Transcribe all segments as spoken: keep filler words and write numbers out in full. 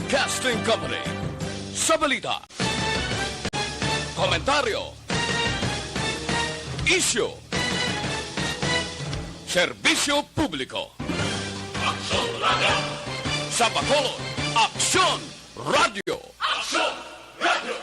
Broadcasting Company. Sa balita, komentaryo, isyu, serbisyo publiko. Aksyon Radio. Sa Bacolod, Aksyon Radio. Aksyon Radio.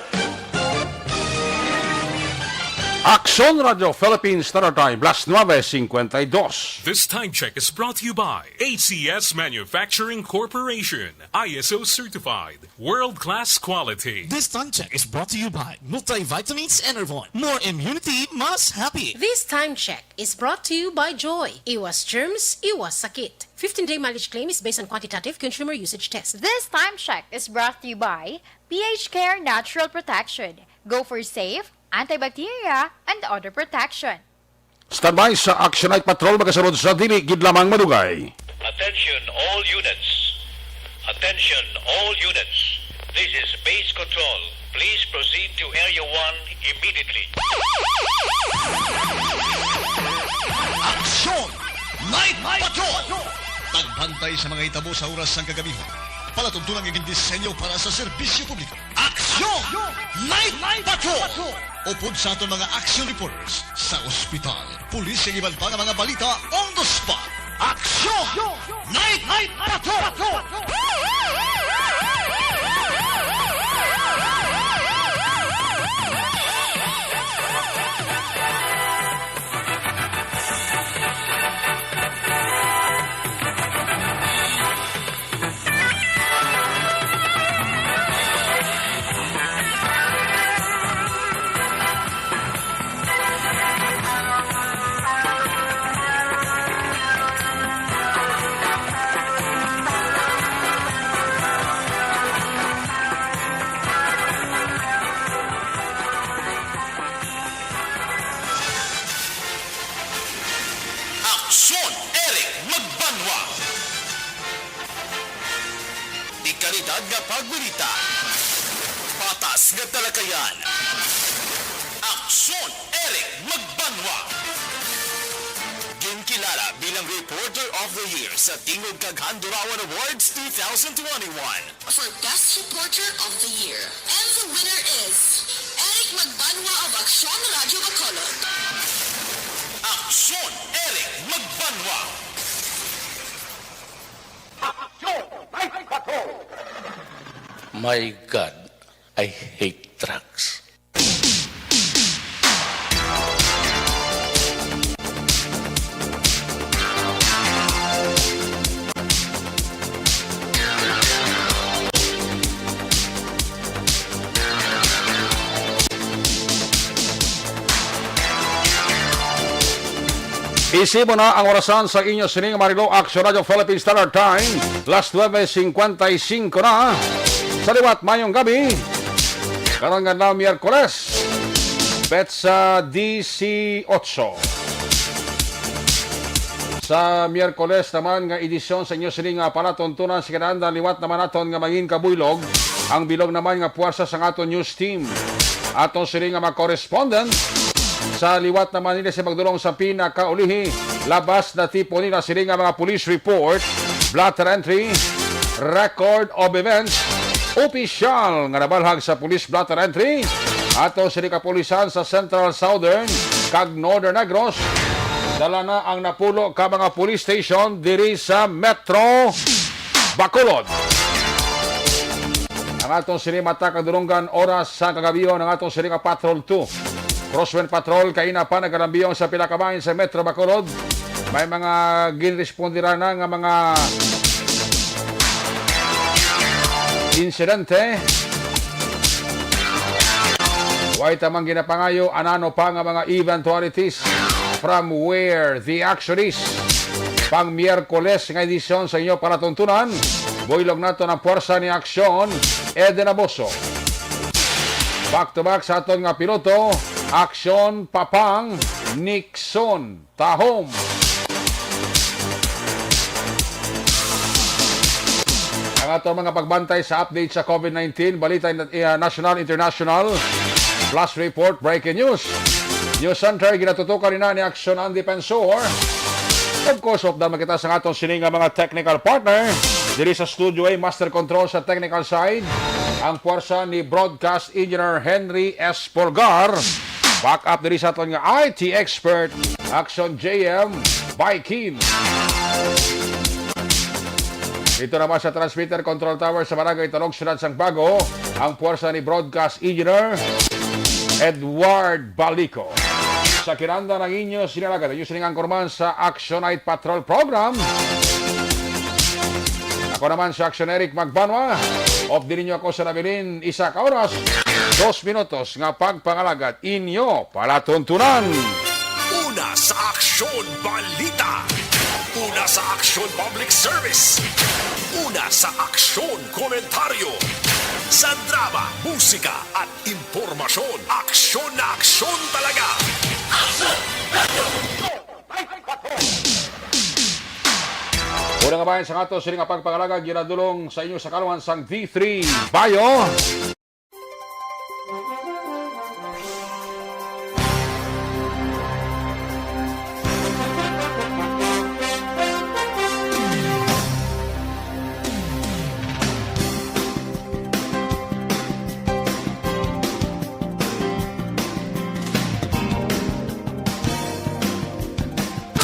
Aksyon Radio Philippines Standard Time, las nueve cincuenta y dos. This time check is brought to you by A C S Manufacturing Corporation, I S O certified, world-class quality. This time check is brought to you by Multivitamins Enervon. More immunity, mas happy. This time check is brought to you by Joy. Iwas germs, iwas sakit. Fifteen-day mileage claim is based on quantitative consumer usage test. This time check is brought to you by P H Care Natural Protection. Go for safe, antibacteria, and odor protection. Standby sa Action Night Patrol, magasunod sa dili gid lamang madugay. Attention all units. Attention all units. This is Base Control. Please proceed to Area one immediately. Action Night Patrol! Pagbantay sa mga hitabo sa oras sang kagabihon. Palatuntunan nga gindisenyo para sa serbisyo publiko. Aksyon! Night Patrol! Upod sa aton mga action reporters sa ospital, pulis, kag iban pa nga mga balita on the spot. Aksyon! Night Patrol! Aksyon, Eric Magbanwa. Dekalidad nga pagbalita. Patas nga talakayan. Aksyon, Eric Magbanwa. Ginkilala bilang Reporter of the Year sa Tingog kag Handurawan Awards two thousand twenty-one. For Best Reporter of the Year. And the winner is Eric Magbanwa of Aksyon Radio Bacolod. Aksyon, Eric Magbanwa. Aksyon, Night Patrol. My God, I hate trucks. Isip mo na ang orasan sa inyo sining Marilo Action Radio Philippine Standard Time. Las nuebe cincuenta y cinco na. Sa liwat, mayong gabi. Karon nga na Miyerkules, petsa dieciocho. Sa Miyerkules naman nga edisyon sa inyo sini nga palatuntunan, sa kinaandan liwat naman naton nga mangin kabuylog ang bilog naman nga puwersa sang aton news team. Aton sini nga mga correspondent sa liwat naman nila sa magdulong sa pinakaulihi, labas na tipo nila sini nga mga police report, blotter entry, record of events, opisyal nga nabalhag sa police blotter entry, ato sini kapulisan sa Central, Southern, kag Northern Negros. Dala na ang napulo ka mga police station diri sa Metro Bacolod. Ang atong sini mata kag dulunggan oras sa kagabihon, ang atong sini nga Patrol two. Crosswind Patrol, kaina pa nagalambiyong sa pila ka bahin sa Metro Bacolod. May mga ginrespondiran na nga mga insidente. Way tamang ginapangayo, anano pa nga mga eventualities from where the action is. Pang Miyerkules nga edisyon sa inyo palatuntunan, buylog nato ang puwersa ni Aksyon, Eden Aboso. Back to back sa aton nga piloto, Aksyon, Papang Nixon Tahom. Ang ato mga pagbantay sa update sa COVID nineteen, balita in-, eh, national, international, plus report, breaking news. News Center, ginatutukan nina ni Aksyon Andy Pensor. Of course, updan man kita sa aton sini nga mga technical partner. Diri sa studio ay master control sa technical side, ang puwersa ni Broadcast Engineer Henry S. Polgar. Back up diri sa aton nga I T expert, Action J M Baikin. Dito naman sa transmitter control tower sa Barangay Talog, Siyudad sang Bago, ang puwersa ni Broadcast Engineer Edward Balico. Sa kinanda ng inyo sinalagan, inyo sining anchorman sa Action Night Patrol Program. Ako naman si Action Eric Magbanwa. Off din ninyo ako sa nabilin, isa ka oras, dos minutos nga pagpangalagad inyo palatuntunan. Una sa Aksyon Balita. Una sa Aksyon Public Service. Una sa Aksyon Komentaryo. Sa drama, musika, at impormasyon, aksyon na aksyon talaga. Una nga bahin sa ato sini nga pagpangalaga, ginadulong sa inyo sa kaluhan sang D three Bio.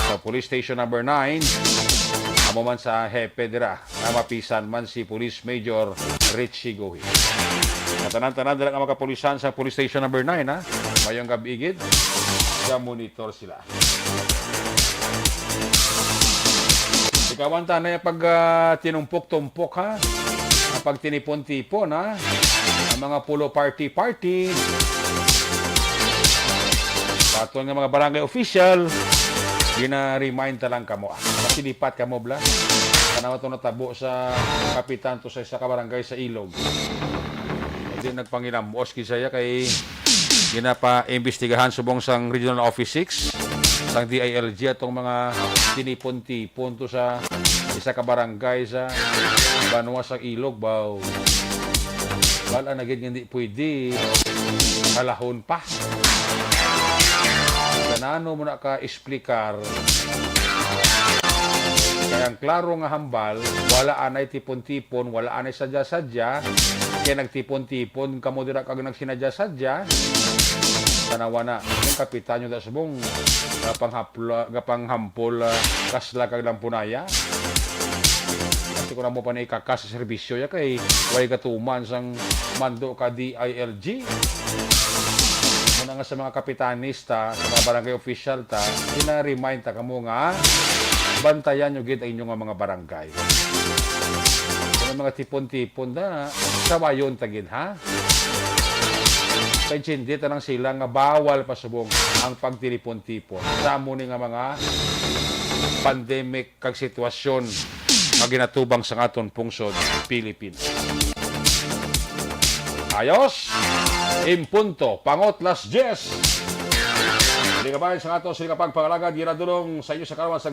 Sa Police Station Number Nine, amo man sa hepe dira, nga mapisan man si Police Major Richie Guhi. Sa tanan-tanan dira nga mga kapulisan sa Police Station Number Nine, ha? Mayong gab-i gid. Ga-monitor sila. Ikawan ta na yung pag, ah, tinumpok-tumpok, ha? Ang pagtinipon-tipon, ha? Ang mga pulo party-party. Sa aton nga mga barangay official, gina-remind ta lang kamo, ah. Masilipat kamo, bla. Tanaw to natabo sa kapitan to sa isa ka barangay sa Ilog. Hindi nagpanginamos gid siya kay ginapaimbestigahan subong sang Regional Office six, sang D I L G, atong mga tinipon-tipon to sa isa ka barangay sa banwa sa Ilog, baw. Wala na gid nga hindi pwede halahon pa. Kanano mo na ka-explicar? Kaya ang klaro nga hambal, wala anay tipon-tipon, wala anay sadya-sadya. Kaya nagtipon-tipon kamo dira kag nagsinadya-sadya. Tanawa na, yung kapitan nyo da subong, nga panghapla-, nga panghampol, ah, kasla kag lampunaya. Kasi kung amo pa na ikakas sa serbisyo ya kay way gatuman sang mando ka D I L G. Muna nga sa mga kapitanis ta, sa mga barangay official ta, gina-remind ta kamo nga bantayan nyo gid ang inyo nga mga barangay. Kung mga tipon-tipon na, sawayon ta gid, ha? Kaintindi ta lang sila nga bawal pa subong ang pagtilipon-tipon sa amo ni nga mga pandemic kag sitwasyon nga ginatubang sa aton pungsod, Pilipinas. Ayos! Impunto, pangot las dies. Hindi ka bayan sa ato, sila kapag pangalagad, ginadulong sa inyo sa karawan sa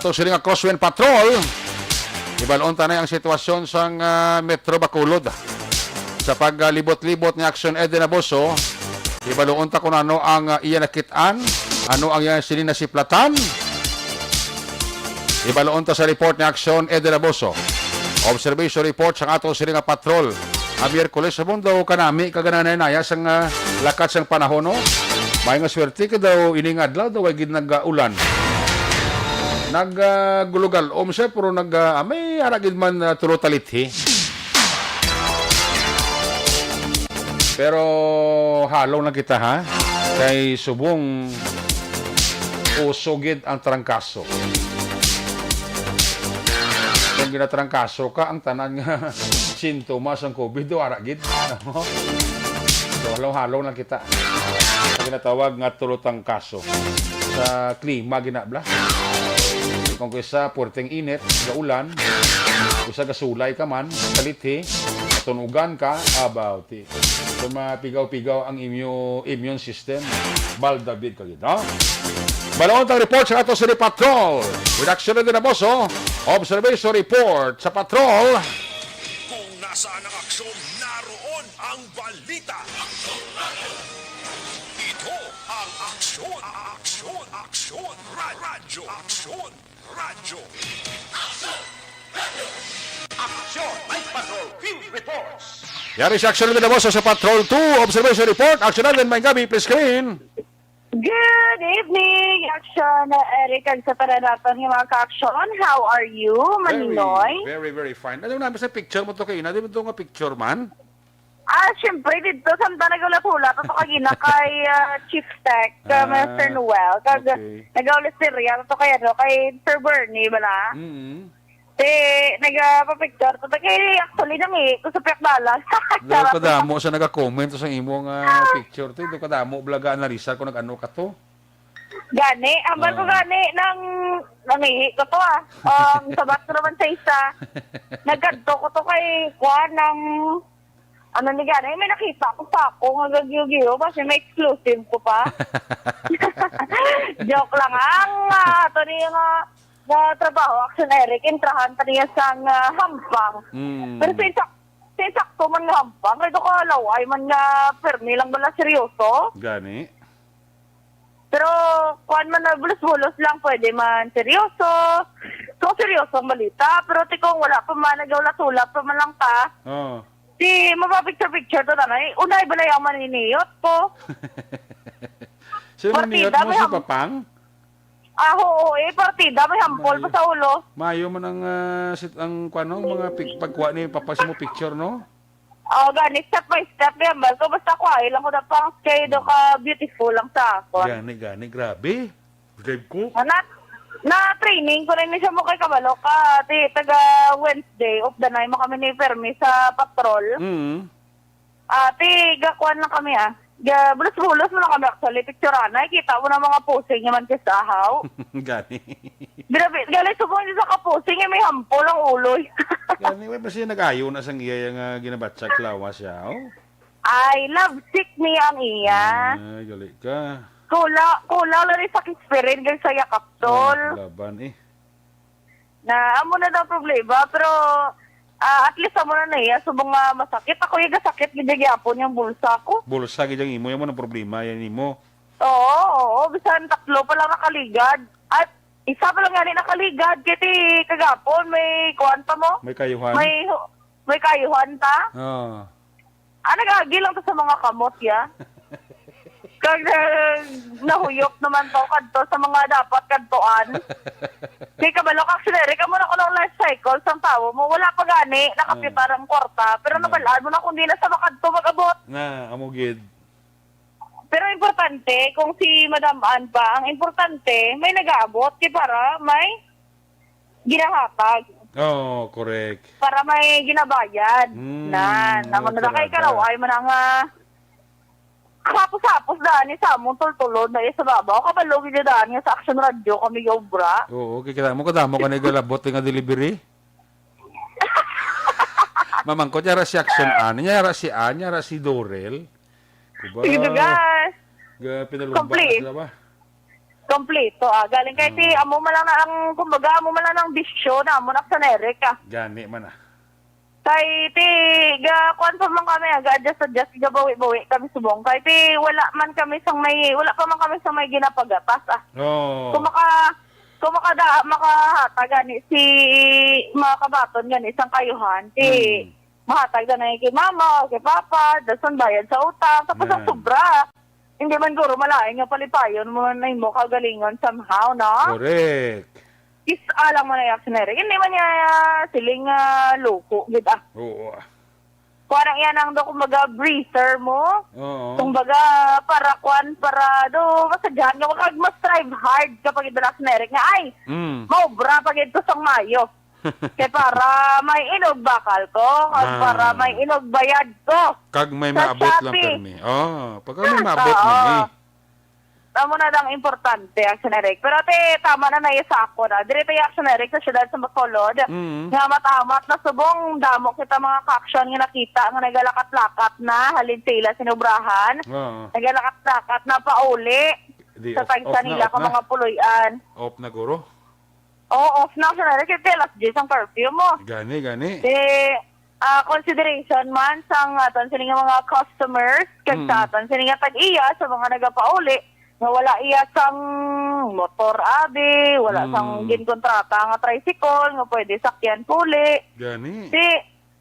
Ato sini nga Crosswind Patrol, ibalon ta na ang sitwasyon sang, ah, Metro Bacolod. Sa paglibot-libot ni Action Eden Abuso, ibalon ta kung ano ang, ah, iya nakit-an, ano ang iya sini nasiplatan. Ibalon ta sa report ni Action Eden Abuso. Observation report sang ato sini nga patrol. Ang Miyerkules sa mundo, kanami ka gananay naya sang, ah, lakat sang panahon, no? May nga swerte ka daw, ini nga adlaw daw, ay gid nag-ulan. Nag, ah, gulugal-om siya, pero nag, ah, may ara gid man, ah, tulo talithi. Pero halong lang kita, ha? Kay subong uso gid ang trangkaso. Kung ginatrangkaso ka, ang tanan nga sintomas sang covid, do ara gid. So, halong-halong lang kita. Ang ginatawag nga tulo tangkaso. Sa klima, ginabla. Kung kisa, puwerteng init, gaulan, kung sa gasulay ka man, kalithi, matunugan ka, about it. Kung mapigaw-pigaw ang imyo-, immune system, baldabid ka gid, ha? Balaon tang report sa ato sa Patrol. Redaksyon na din ang boss, oh. Observation report sa Patrol. Kung nasaan ang aksyon, naroon ang balita. Ito ang Aksyon, Aksyon, Aksyon, Ra-, Radyo, Aksyon, Radyo. Aksyon, may Patrol Field Reports. Yari sa Aksyon na din ang boss sa Patrol two. Observation report. Aksyon na din, may gabi, please screen. Good evening, Aksyon, Eric, kag sa tanan naton nga mga ka-aksyon. How are you, Maninoy? Very, very, very fine. Ano naman sa picture mo to kayo? Di mo to nga picture man? Ah, syempre, dito, samtang naghulat-hulat, ato kagina kay, ah, Chief Tech, ah, Ah, Mister Noel. Kag okay. Nagaulistirya, ato kay, ano, kay Sir Bernie, bala? Mm. Ti, nagapapicture ko. Ti, kay, actually, nangihi ko sa pihak dalan. Daw kadamo sa naga-comment sa imo nga picture, ti. Daw kadamo, balaga, analisar ko, nag-ano ka to. Gani, hambal ko Ah. gani, nang, nangihi ko to, ah. Um, sabat ko naman sa isa. Nagkadto ko to kay, kuan, nang, ano ni gani, may nakita ko pa ako nga gagyo-gyo, kasi may exclusive ko pa. Joke lang. Ang, ah, ato ni nga, nga trabaho, Action Eric, intrahan ta niya sang, ah, hampang. Mm. Pero sa isak-, sa isakto man nga hampang, kay do ka laway man nga permi lang bala seryoso. Gani. Pero, kuwan man na bulos-bulos lang, pwede man seryoso. Kung seryoso ang balita, pero ti kung wala pa man, naghulat-hulat pa man lang ta, Oo. Di, mapapicture-picture to, tanay. Unay, balay ang maniniyot ko. Sino Partida, maniyot mo, may si ham- Papang? Ah, oo, eh, partida, may hampol Mayo. pa sa ulo. Mayo man ang, ah, sit-, ang, kuwan, no, mga pic-, pagkuha ni Papa sa mo picture, no? Oh, gani, step by step, yan, bal ko. Basta kuha, ilang ko na pang kay do ka beautiful lang sa ako. Gani, gani, grabe. Drive ko. Na, na training ko rin siya mo kay kabalo ka. Ti, taga Wednesday, updanay mo kami ni Fermi sa patrol. Mm. Ate, gakuan lang kami, ah. Ga-, bulos-bulos mo lang kami, actually. Picture, anay, kita mo na mga posing naman ka sa ahaw. Gani. Grabe, gali, subong di sa kaposing, eh, may hampol ang uloy. Gani, way pa siya nag-ayo na sang iya nga ginabatsak lawas siya, oh. Ay, love sick niya ang iya. Ay, gali ka. Kula, kula lang rin sa kispirin, guys, sa yakap, tol. Ay, laban, eh. Na, amo na daw problema, pero, ah, at least amo na na iya, subong nga masakit. Ako, yung sakit, gid gyapon yung bulsa ko. Bulsa, gid ang imo, yan mo ng problema, yan imo. Oo, oo, bisan tatlo pa lang nakaligad. At isa pa lang gani nakaligad, kay ti kagapon, may kuwan pa mo? May kayuhan? May hu-, may kayuhan ta? Oo. Ah, nag-agi lang to sa mga kamot, ya. Kag, ah, nahuyok naman to kadto sa mga dapat kadtuan. Di kabalo ka, actually, Eric, amo na kuno ang life cycle sang tawo mo. Wala pa gani, nakapita Ah. ang kwarta, pero Ah. nabalaan mo na kung di na sa makadto mag-abot. Na, amo gid. Pero importante, kung si Madam Ann pa, ang importante, may nag-aabot, kay para may ginahatag. Oo, correct. Para may ginabayad. Mm, Nan, amo oo, na kay talaga. Karaway man ang, ah, hapos-hapos daan ni sa among tultulon na sa babaw. Kabalo gid daan nga sa Action Radio kami gaobra. Oo, kay kita mo kadamo ka na galabot nga delivery. Mamangkot, yara si Action Ann, yara si Ann, yara si Dorel. Diba? Sige, dugas. Ga-, pinalumba Complete. na sila ba? Kompleto, ah. Galing kay Oo. ti, amo man lang na ang, kumbaga, amo man lang ang bisyo na amo na sa Nerek, ah. Gani man, ah. Kay ti, ga, kuwan pa man kami, ah, ga-adjust-adjust, gabawi-bawi kami subong. Kay ti, wala man kami sang may, wala pa man kami sang may ginapagatas, ah. Oo. Kung maka-, kung makada-, makahatag gani si, mga kabaton gani, sang kayuhan, ti, Hmm. mahatag na na kay mama o kay papa, dason bayad sa utang, tapos ang Yan. sobra. Hindi man guro malain nga palipayon mo na imo kaugalingon somehow, no? Correct. Is alang mo na yung scenario. Hindi man niya siling, ah, loko, gid, ah. Oo, ah. Kuha na yan ang do, kumbaga, breather mo. Oo. Kumbaga, para kwan, para do, masadyahan ka, kag mas strive hard kapag ito na scenario nga, ay, Mm. maubra pag ito sang mayo. Kay para may inog bakal ko, kag Ah. para may inog bayad ko. Kag may Sa maabot lang Shopee. Permi. Oh, pag may Ah, maabot oo. Mo ni. Amo na lang importante, Action Eric. Pero, te, tama na na sa ako na. Diri tayo, Action Eric, sa siyudad sa Bacolod, Mm. nga matamat na subong damo kita mga ka-action nga nakita nga nagalakat-lakat na halin sa ila sinobrahan. Oo. Nagalakat-lakat na pauli Di, sa off, tagsa off na, nila off ka na. Mga puloy-an. Off na, guro? Oo, off na, sir. Kasi alas diyes ang curfew mo. Gani, gani. Di, ah, consideration man sang aton sini nga mga customers, kag sa Mm. aton sini nga tag-iya, sa mga nagapauli, nga wala iya sang motor, abi, wala sang Mm. ginkontrata nga tricycle, nga pwede sakyan puli. Gani. Di,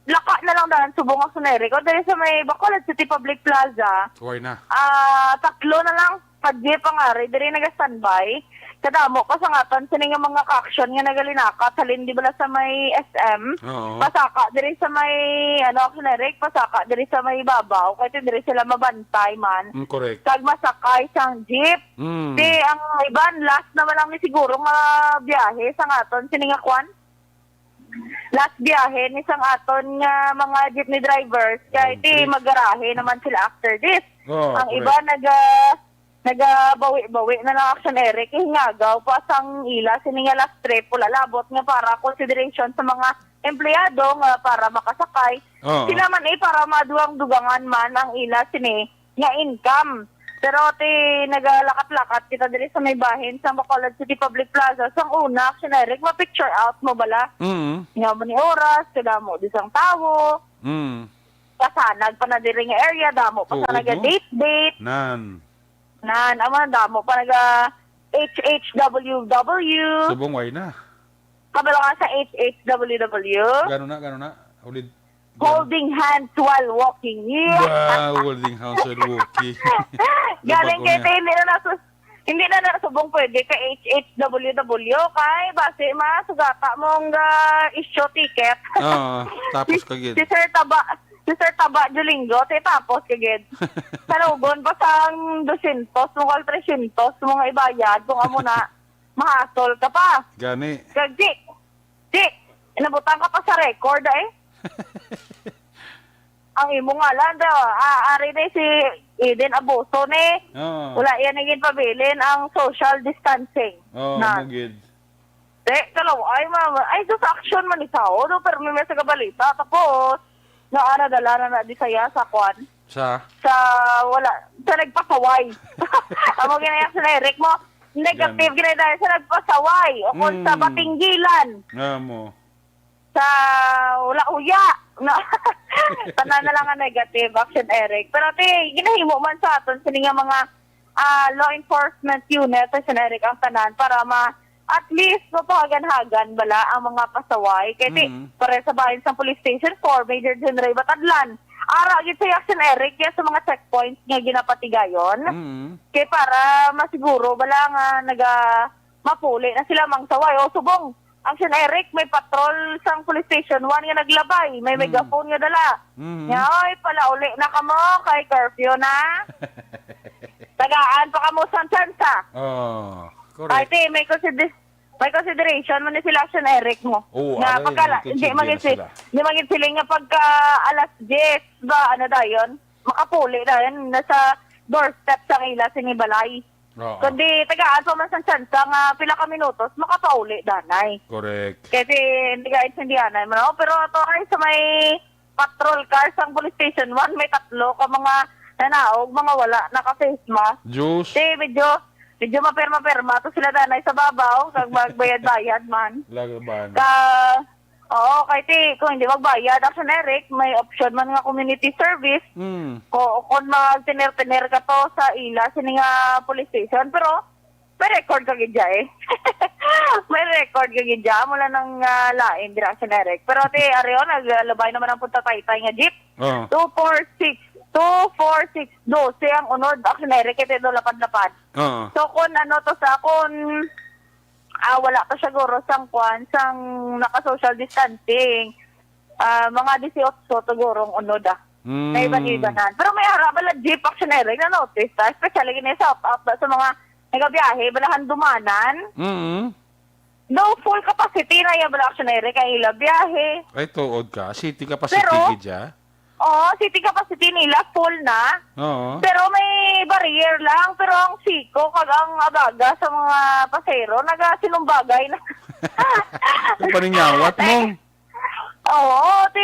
laka na lang daan subong ang Suneric. O, diri sa may Bacolod City Public Plaza. Why na? Ah, tatlo na lang ka jeep ang ari. Diri naga-standby. Kadamo pa sa ngatan sini nga mga ka-action nga nagalinakat. Halin di bala sa may S M. Oo. Pasaka diri sa may, ano, Action Eric, pasaka diri sa may babaw. Kaya diri sila mabantay man. Mm, correct. Kag masakay sang jeep. Mm. Di ang iban, last naman lang ni siguro nga biyahe sa ngaton. Sini nga kwan? Last biyahe ni sang aton nga mga jeepney drivers, kay ti Okay. magarahe naman sila after this. Oh, Ang correct. iba naga-, nagabawi-bawi na lang, Action Eric, ihingagaw pa sang ila sini nga last trip, wala labot nga para consideration sa mga empleyado nga para makasakay. Oo. Sila man, eh, para madugang-dugangan man ang ila sini nga income. Pero ti nagalakat-lakat kita diri sa may bahin sa Bacolod City Public Plaza. Sang una, Action Eric, ma-picture out mo bala? Mm. Nga mo ni oras, kadamo di sang tawo. Mm. Kasanag pa na diri nga area, damo pa Oo, sa naga-date-date. Nan. Nan, amo na damo pa naga H H W W. Subong, why na? Kabalo ka sa H H W W? Gano na, gano na? Ulit. Holding hands while walking. Yeah. Wow, holding hands while walking. Galing Nabago kay niya. Hindi na nasu-, hindi na nasubong pwede ka H H W W kay basi masugata mong, ah, issue ticket. Oo, tapos ka gid. Si Sir Taba, si Sir Taba Dulingo, ti tapos ka gid. Salugon pa sang dosyentos mo kag tresyentos mo nga ibayad kung amo na. Mahasol ka pa. Gani. Kag di, di, nabutang ka pa sa record, eh. Ang imo ngalan daw, ah, ari ni si Eden Abuso ni. Oo. Wala yan naging pabilin ang social distancing. Oo, Na. Mo gid. Te, kalaw, ay, ma-, ay, sa action man ni Sao, no? Pero may, may sa kabalita. Tapos, naara dala na na di saya sa kwan. Sa? Sa, wala, sa nagpasaway. Amo ginayak sa Eric mo, negative Gani. Gina dahil sa nagpasaway. O kung sa Mm. Batinggilan. Nga mo. Sa wala uya. No? Tanan na lang ang negative action, Eric. Pero ate, ginahimo man sa aton sini nga mga, ah, law enforcement unit, action, Eric, ang tanan para ma at least mapahagan-hagan bala ang mga pasaway. Kay ti, Mm. pare sa bahin sa police station four, Major General Batadlan. Ara gid sa action, Eric, yan sa mga checkpoints nga ginapatigayon. Mm. Kay para masiguro bala nga naga mapuli na sila mang saway. O, subong, Action Eric, may patrol sang Police Station one nga naglabay, may Mm. megaphone nga dala. Mm. Nga, "Oy, palauli na kamo, kay curfew na." Tagaan pa kamo sang tsansa. Oh, Ay, correct. Ti, may consider-, may consideration man ni sila, Action Eric mo. Oo, Nga, aray, pagka la-, may hindi magit si-, sila. Hindi magit sila nga pagka alas diyes ba, ano dayon? Makapuli dayon, nasa doorstep sang ila, sini balay. Oo. Kundi tagaan pa man sang tsansa nga pila ka minutos, makapauli danay. Correct. Kasi hindi ka intindihanay man, oh. Pero ato ay sa may patrol car sang police station one, may tatlo ka mga nanaog, mga wala naka-face mask. Diyos. Di, medyo, medyo mapirma-pirma to sila danay sa babaw, kag magbayad-bayad man. Lagaban. Ka, Oo, kay ti, kung hindi magbayad, Action Eric, may option man nga community service. Mm. Ko, kung magtener-tener ka to sa ila, sini nga police station, pero may record ka gid dya eh. May record ka gid dya, mula nang, ah, lain, dira, Action Eric. Pero ate, Areo, naglabay naman ang punta taytay nga jeep. Oo. Two four six, two four six, dose ang unod, Action Eric, ito, ito, lapad-lapad. Oo. So, kung ano to sa, kung ah, wala pa siguro sang kwan, sang naka-social distancing. Ah, mga disiotso siguro ang unod, ah. Mm. Na iban-ibanan. Pero may ara bala jeep, Action Eric, na-notice ta, especially gini sa up, up, sa mga nagabiyahe, bala handumanan. Mm. No, full capacity na iya bala, Action Eric, ang ila biyahe. Ay, tuod ka. City capacity Pero, gid siya. Oo, city capacity nila, full na. Oo. Pero may barrier lang, pero ang siko kag ang agaga sa mga pasahero, nagasinumbagay na. Ang paningyawat mo. Oo, ti,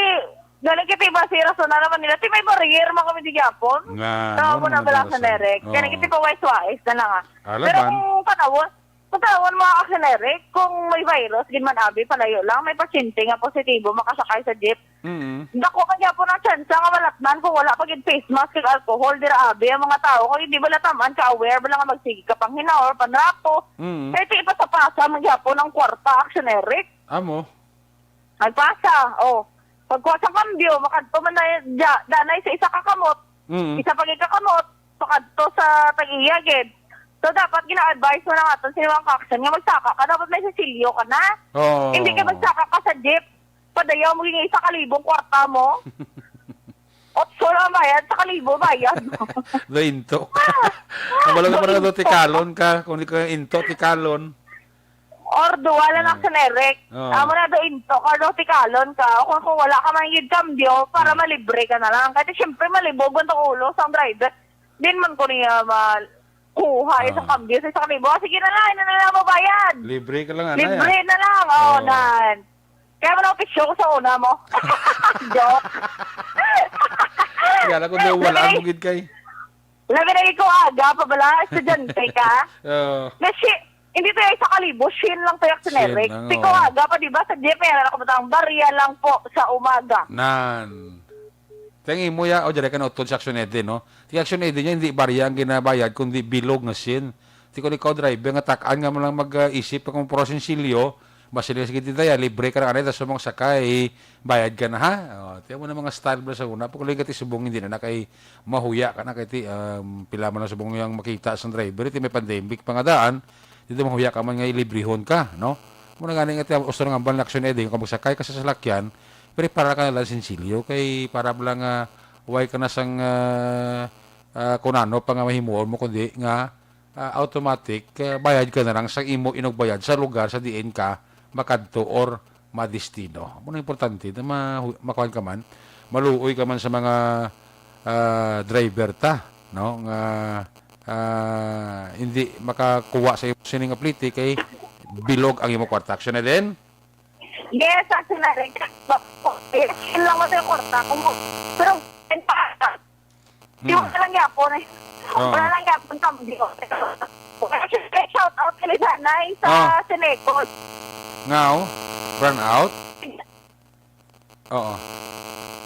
galing kita iba si rason na naman nila. Ti may barrier man kami di gyapon. Nga, So, ano mo na na bala sa rason? Nerek. Oo. Galing kita pa wais-wais na lang, ah. Ala Pero man. kung panawon, Kung tawon mo, Action Eric, kung may virus, gid man abi, palayo lang, may pasyente nga positibo, makasakay sa jeep. Mm. Dako man gyapon ang tsansa nga malatnan kung wala pa gid face mask kag alcohol, dira abi ang mga tawo, kay hindi bala tam-an ka aware bala nga magsigi ka panghinaw or panrapo. Mm. Kay ti ipasapasa man gyapon ang kwarta, Action Eric. Amo. Nagpasa, oh. Pagkuha sa kambyo, makadto man na dya, danay sa isa ka kamot. Mm. Isa pa gid ka kamot, pakadto sa tag-iya gid. So, dapat gina-advise mo na nga to, sino ang kaksan nga magsaka ka, dapat may sisilyo ka na. Oo. Hindi ka magsaka ka sa jeep, padayaw mo yung isa ka libong kwarta mo. Otso lang bayad, sa kalibo bayad mo. Nainto ka. Ang wala naman na Nainto. Tikalon ka, kung di ka into, tikalon. Or duwa lang Ah. Action Eric. Oo. Amo na do into ka, do tikalon ka. O kung, kung wala ka man gid kambyo, para Hmm. malibre ka na lang. Kasi siyempre, malibog ang ulo sa driver. Din man ko niya ma-, kuha sa Ah. kambyo sa isang libo. Ah, sige na lang, ina na lang mo bayad. Libre ka lang, anay, Libre ah. na lang, oh, Oo. nan. Kaya mo na opisyo ko sa una mo. Joke. Kaya lang kung daw wala Labi na mo gid kay. Labi na ikaw aga pa bala, estudyante ka. Oo. Na shi-, hindi to yung isa ka libo, shin lang to yung Shin generic. lang, Ikaw oo. aga pa, di ba? Sa jeep, may anak ko ang barya lang po sa umaga. Nan. Tang imo ya, o, diri ka na utod sa Action Ed, no? Ti Action Ed niya, hindi barya ang ginabayad, kundi bilog nga shin. Ti kung ikaw driver, nga tak-an nga mo lang mag, ah, isip kung puro sinsilyo, basta lang sige, "Tita, ya, libre ka na, anay, tas sa mga sakay, bayad ka na, ha?" O, tiyan mo na mga style ba sa una, pag ulit ka ti subong, hindi na na kay mahuya ka na, kay ti, um, pila man ang subong yung makita sa driver, ti may pandemic pa nga daan, dito mahuya ka man nga ilibrihon ka, no? Muna gani nga ti, usto nga ang Action Ed, kung magsakay ka sa salakyan, prepara ka na lang sinsilyo, kay para mo lang, ah, way ka na sang, ah, ah, kung ano pa nga mahimuon mo, kundi nga, ah, automatic, ah, bayad ka na lang sa imo inugbayad sa lugar sa diin ka makadto or madestino. Amo na importante na ma-, makuan ka man. maluoy ka man sa mga, ah, driver ta, no? Nga, ah, hindi makakuha sa imo sining apliti kay bilog ang imo kwarta. Action Eden? Yes, Action Eden. Yes, yun lang mo sa kwarta. Kung mo, pero, Hmm. Yung wala lang yapon eh. Oo. Wala lang yapon kambyo. Shout out kay Lisanay sa Ah. Senecos. Nga, oh. Brownout? Oo.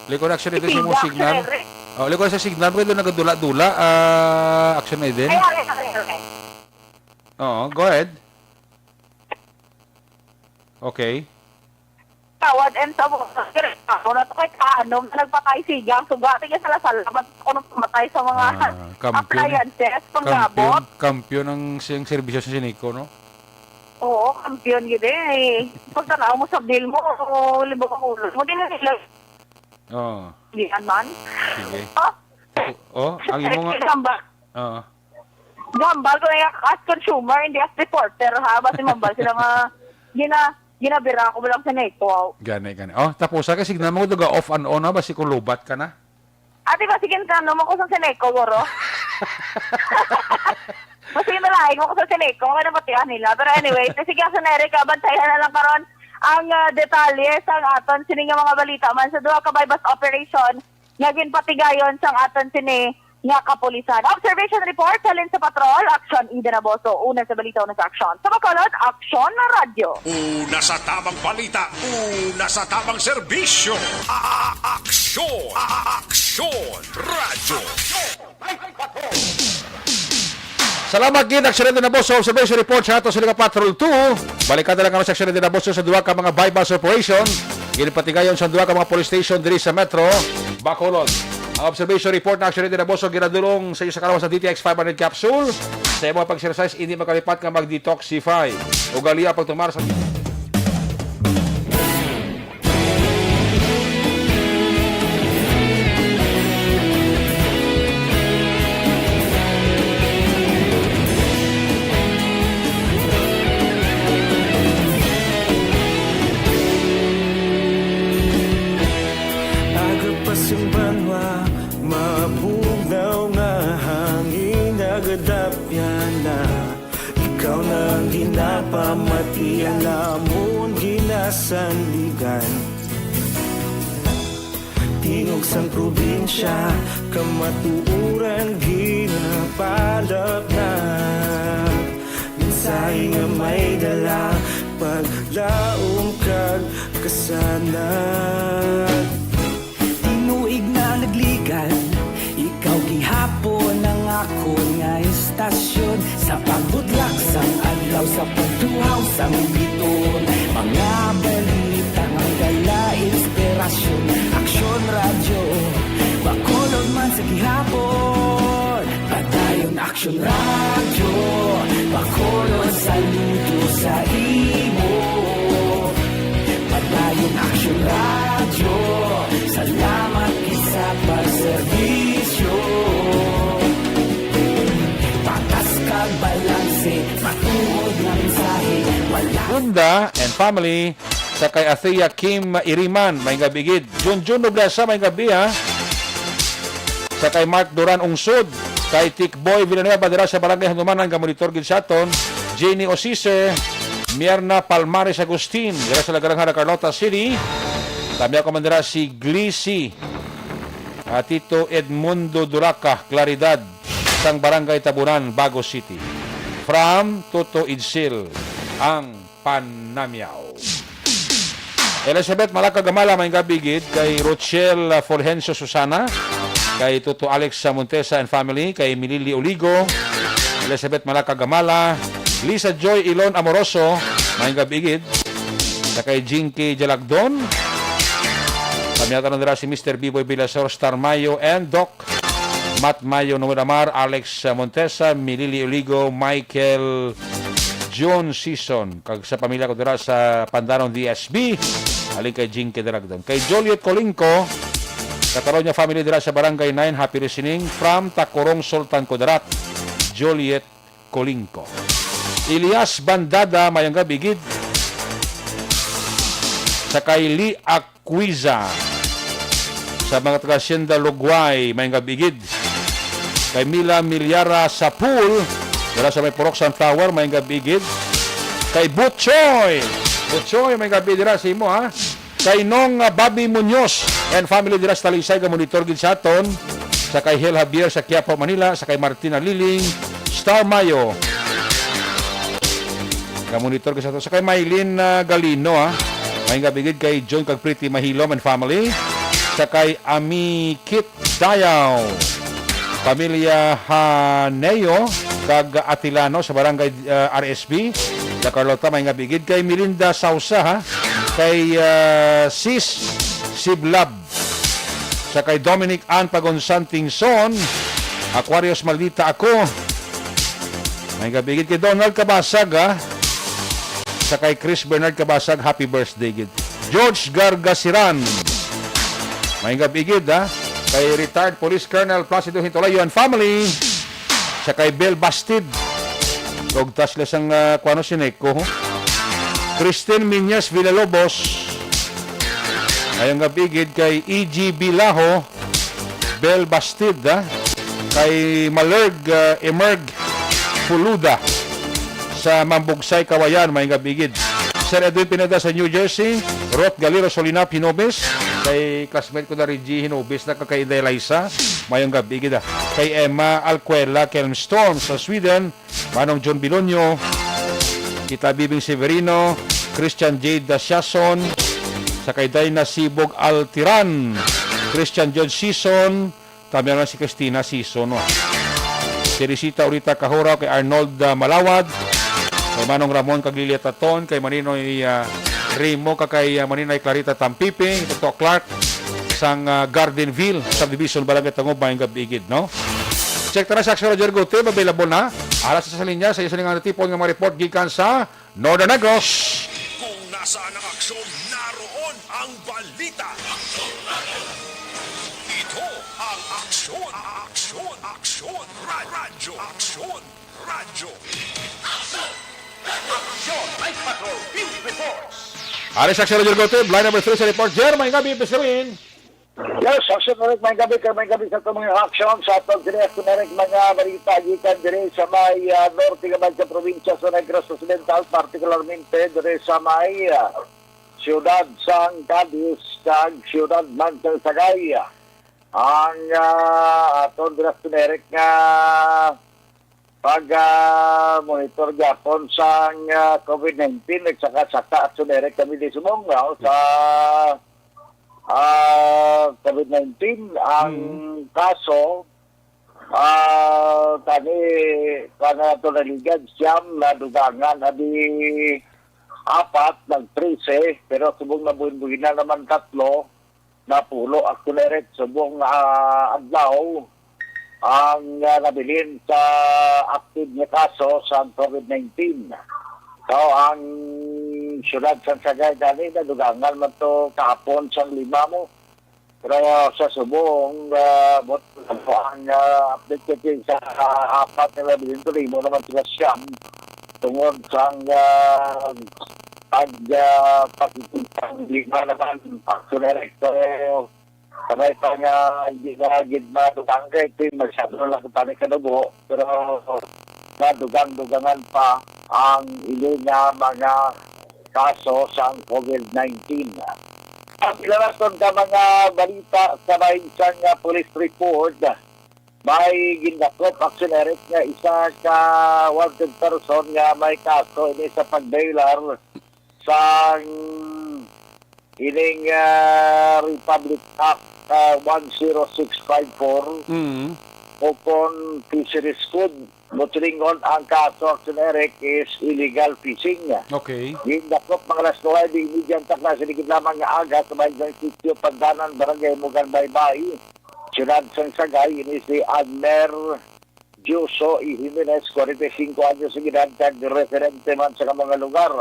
Likod, actually, ito sa Sige, mo signal. Sir Eric. Oh, likod sa signal, pwede nagadula-dula. Ah, Action Eden. Ay, ay, ay, ay, ay. Oo, go ahead. Okay. Tawad and sa mga ako na to kay kaano nga nagpatay siga. Suga, tingin sa lasal, ba't ako nang pumatay sa mga Ah, kampiyon. Appliances, panggabot. Kampiyon, kampiyon ang siyang serbisyo sa Senecos, no? Oo, kampiyon gid eh. Pagtanaw mo sa bill mo, o libog ang ulo mo, di na nila. Oo. Di man. Sige. Oh. Oh, ang imo nga Gamba. Oo. Gambal ko na yung as consumer, hindi as reporter, ha? Basta mambal sila nga gina-, ginabira ko lang sa Senecos. Gani, gani. Oh, tapos sa kasi naman ko ga off and on na, basi ko lubat ka na. Ate ba, sige, tanong mo ko sa Senecos, Goro? Mas yung nalaing mo ko sa Senecos, kaya napatihan nila. Pero anyway, sige, sa Erica, bantayan na lang karon ang, ah, detalye sa aton sining nga mga balita man sa duha ka buy-bust operation nga ginpatigayon sang aton sini nga kapulisan. Observation report halin sa patrol, Action Eden Aboso. Una sa balita, una sa aksyon. Sa Bacolod, Aksyon na Radyo. Una sa tamang balita, una sa tamang serbisyo. A-, a-, aksyon, a-, a-, aksyon, radyo. Salamat gid, Action Eden Aboso. Observation report sa ato sa Liga Patrol two. Balikan na lang ang Action Eden Aboso sa duha ka mga buy-bust operation. Ginpatigayon sa duha ka mga police station diri sa Metro Bacolod. Ang observation report na actually dinaboso ginadulong sa iyo sa kalawas sa D T X five hundred capsule. Sa imo pag-exercise, hindi makalipat nga mag-detoxify. Ugalia pagtumar sa Aga pa sing banwa, mabugnaw nga hangin, nagadapyan na. Ikaw na ang ginapamati, alamon ginasandigan. Tingog sang probinsya, kamatuoran ginapalapnag. Mensahe nga may dala, paglaom kag kasanag. Tinuig na nagligan, ikaw gihapon ang akon nga istasyon. Sa pagbudlak sang adlaw, sa pagtuhaw sang biton, mga balita nga dala inspirasyon. Aksyon Radyo, Bacolod man sa gihapon. Padayon Aksyon Radyo, Bacolod, saludo sa imo. Padayon Aksyon Radyo, salamat gid sa pagserbisyo. Patas kag balanse, matuod nga mensahe, wala. Bunda and family, sa kay Athea Kim Iriman, may gabi gid. Junjun Noblesa, may gabi, ha. Sa kay Mark Duran Ungsod, kay Tikboy Villanueva dira sa Barangay Handumanan, nga monitor gid sa aton. Jenny Osise, Mierna Palmares Agustin, dira sa Lagarang Hara, Carlota City. Kami ako man dira si Glissy, ah, Tito Edmundo Duraca Claridad, sang Barangay Tabunan, Bago City. From Toto Idsil, ang Panamyaw. Elizabeth Malacagamala, may gabi gid, kay Rochelle, ah, Fulgencio Susana, kay Toto Alex, ah, Montesa and family, kay Milili Oligo, Elizabeth Malacagamala, Lisa Joy Ilon Amoroso, may gabi gid, sa kay Jinky Jalagdon, kami ata na dira si Mister Biboy Villasor, Star Mayo, and Doc Matt Mayo, Noel Amar, Alex Montesa, Milili Oligo, Michael John Season, kag sa pamilya ko dira sa Pandanon D S B, halin kay Jinky Daragdon. Kay Joliet Colingco, Catalonia family dira sa Barangay nine, happy listening from Tacorong, Sultan Kudarat, Joliet Colingco. Elias Bandada, mayong gabi gid. Sa kay Lee Aqu- Quiza. Sa mga taga Hacienda Lugway, may gab-i gid. Kay Mila Milyara sa pool, dira sa may Purok Sunflower, may gab-i gid. Kay Butchoy, Butchoy, may gab-i dira sa imo, ha. Kay Nong, ah, Bobby Munoz and family dira sa Talisay, ga-monitor gid sa aton. Sa kay Hel Javier sa Quiapo, Manila, sa kay Martina Liling, Star Mayo. Ga-monitor gid sa aton. Sa kay Mylene, ah, Galino, ha. May gab-i gid kay John kag Pretty Mahilom and family. Sa kay Ami Kit Dayaw, pamilya Haneo kag Atilano sa barangay, ah, R S B. Sa Carlota, may gab-i gid kay Melinda Sausa, ha? Kay, ah, Sis Siblab. Sa kay Dominic Ann Pagonsan Tingson, Aquarius Maldita Ako. May gab-i gid kay Donald Kabasag, ha? Sa kay Chris Bernard Kabasag, happy birthday gid. George Gargasiran. May gab-i gid, ha? Kay retired Police Colonel Placido Hintulayo and family. Sa kay Bel Bastid. Tugtas lang sang, ah, kuwano si Neko, ho? Christine Minyas Villalobos. May gab-i gid kay E G Bilaho. Bel Bastid, ha? Kay Malerg, ah, Emerg Puluda sa Mambugsay, Kawayan, may gab-i gid. Sir Edwin Pineda sa New Jersey, Ruth Galero Solinap, Hinobes, kay classmate ko na Reggie Hinobes, na kay Inday Liza, mayong gab-i gid, ah. Kay Emma Alcuela Kelmstorm sa Sweden, Manong John Bilonyo, Tita Bibing Severino, Christian Jade Dasiason, sa kay Dina Sibog Altiran, Christian John Sison, También na si Christina Sison, no? Teresita Urita Kahuraw, kay Arnold, ah, Malawad, kay Manong Ramon kag Lilia Taton, kay Maninoy, ah, Rimo, kag kay, ah, Maninoy Clarita Tampipi, Tito Clark, sang, ah, Gardenville Subdivision, Barangay Tangub, mayong gab-i gid, no? Check ta na sa Action Roger Gutib, available na. Alas sa linya, sa isa nga natipon nga mga report gikan sa Northern Negros. Kung nasaan ang aksyon, naroon ang balita. Ito ang Aksyon, Aksyon, Aksyon, Ra-, Radyo, Aksyon, Radyo. Aksyon, Night Patrol, Field Reports. Ari sa Aksyon, Roger Gutib, line number three sa report. Jer, may gabi, Mister Win. Yes, Aksyon Direct, may gabi kay may gabi sa atong mga aksyon sa atong direct, direct mga balita gikan diri sa may, ah, norte nga may sa probinsya sa Negros Occidental, partikularmente diri sa may, ah, siyudad sang Cadiz kag siyudad man sang Sagay. Ang, ah, atong direct, direct nga pag, ah, monitor gyapon sang, ah, COVID nineteen, nagsaka-saka, Aksyon Direct, kami di sumunggaw sa ah, COVID nineteen, ang Mm. kaso, ah, tani, kana to naligan, siyam na dugangan, abi apat, nag trese, pero subong na buhin-buhina naman tatlo, napulo, Aksyon Direct, subong, ah, adlaw, ang, ah, nabilin sa active nga kaso sa COVID nineteen. So, ang siyudad sang Sagay gani nadugangan man to kahapon sang lima mo. Pero sa subong, ah, buot ang, ah, update ko sa, ah, apat nga nabilin, pero imo naman sila siyam tungod sang, ah, pag, ah, pakikita lima naman, Aksyon Direct. So, sabay pa nga, hindi na gid madugangge, ito yung masyado lang ang panik kanubo. Pero madugang-dugangan pa ang ili nga mga kaso sang COVID nineteen. Ang pinaraton ka mga balita sa may isang, ah, police report, may gindakop, Aksyon Direct, nga isa ka wanted person nga may kaso ini sa pag-bailar sang ining, ah, Republic Act, ah, one zero six five four, Mm. o kon Fisheries Code. Mutilingon ang kaso, Aksyon Direct, is illegal fishing. Okay. Gindakop mga alas nuwebe y media ang takna sa ligid lamang nga aga sa may isang sitio Pandanan, Barangay Mugan, Baybay, siyudad sang Sagay. Ini si Adner Dioso E. Jimenez, kwarenta y singko anyos ang edad, kag residente man sa mga lugar.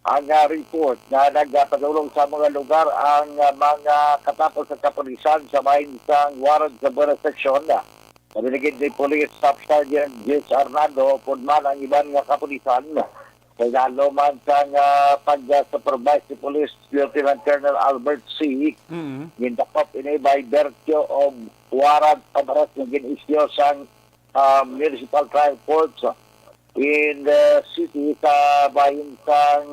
Ang, ah, report nga nagpadulong sa mga lugar ang, ah, mga katapos sa kapulisan sa may isang warrant sa Buenas Section. Sabi na gid ni Police Staff Sergeant Jess Arnado, upod man ang iban nga kapulisan, Regalo man sang, ah, pag-supervise si Police Lieutenant Colonel Albert C. Mm. Gindakop ini by virtue of warrant of arrest nga gin-issue sang, ah, Municipal Trial Court in the city sa bahin sang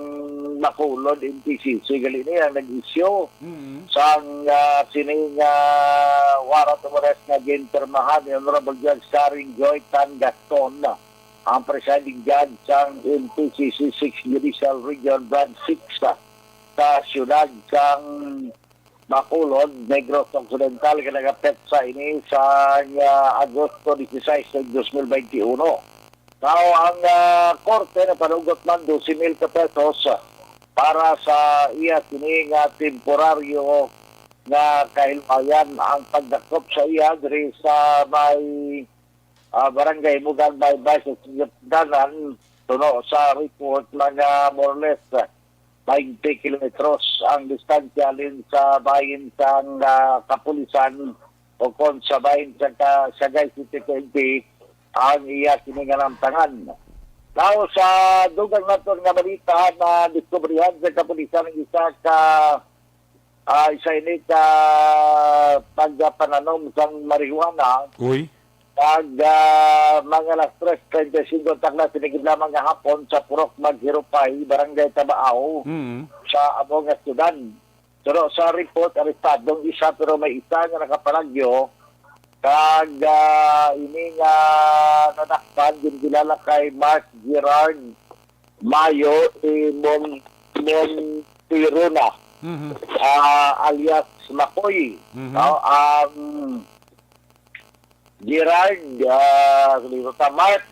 Bacolod, M T C C. Gali ni ang nag-issue Mm. sang, ah, sining, ah, warrant of arrest nga ginpirmahan ni Honorable Judge Karen Joy Tan Gaston, ang presiding judge sang M T C C six Judicial Region Branch six sa, sa siyudad sang Bacolod, Negros Occidental, nga nagapetsa ini sa, ah, Agosto dieciséis, dos mil veintiuno. Now, ang, ah, korte napanugot man dose mil ka pesos para sa iya sini nga temporaryo nga kahilwayan ang pagdakop sa iya diri sa may, ah, Barangay Mugan, Baybay sa Danan, suno sa report, mga more or less twenty kilometros ang distansya halin sa bahin sang, ah, kapulisan o kon sa bahin sa ka-, Sagay City P N P ang iya sini nga namtangan. Now, sa dugang naton nga balita, nadiskubrihan sa kapulisan ang isa ka, ah, isa ini ka pagpananom sang marijuana Uy. Kag, ah, mga alas tres treinta y cinco takna sining lamang nga hapon sa Purok Maghirupay, Barangay Tabaao, Mm. sa amo nga syudad. Pero sa report, arestado ang isa, pero may isa nga nakapalagyo. Kag, ah, ini nga nadakpan, ginkilala kay Mark Gerard Mayo i Mon-, Montirona, Mhm. ah, alias Makoy. Mhm. No? Ang Gerard, ah, sabi ko, ta, Mark.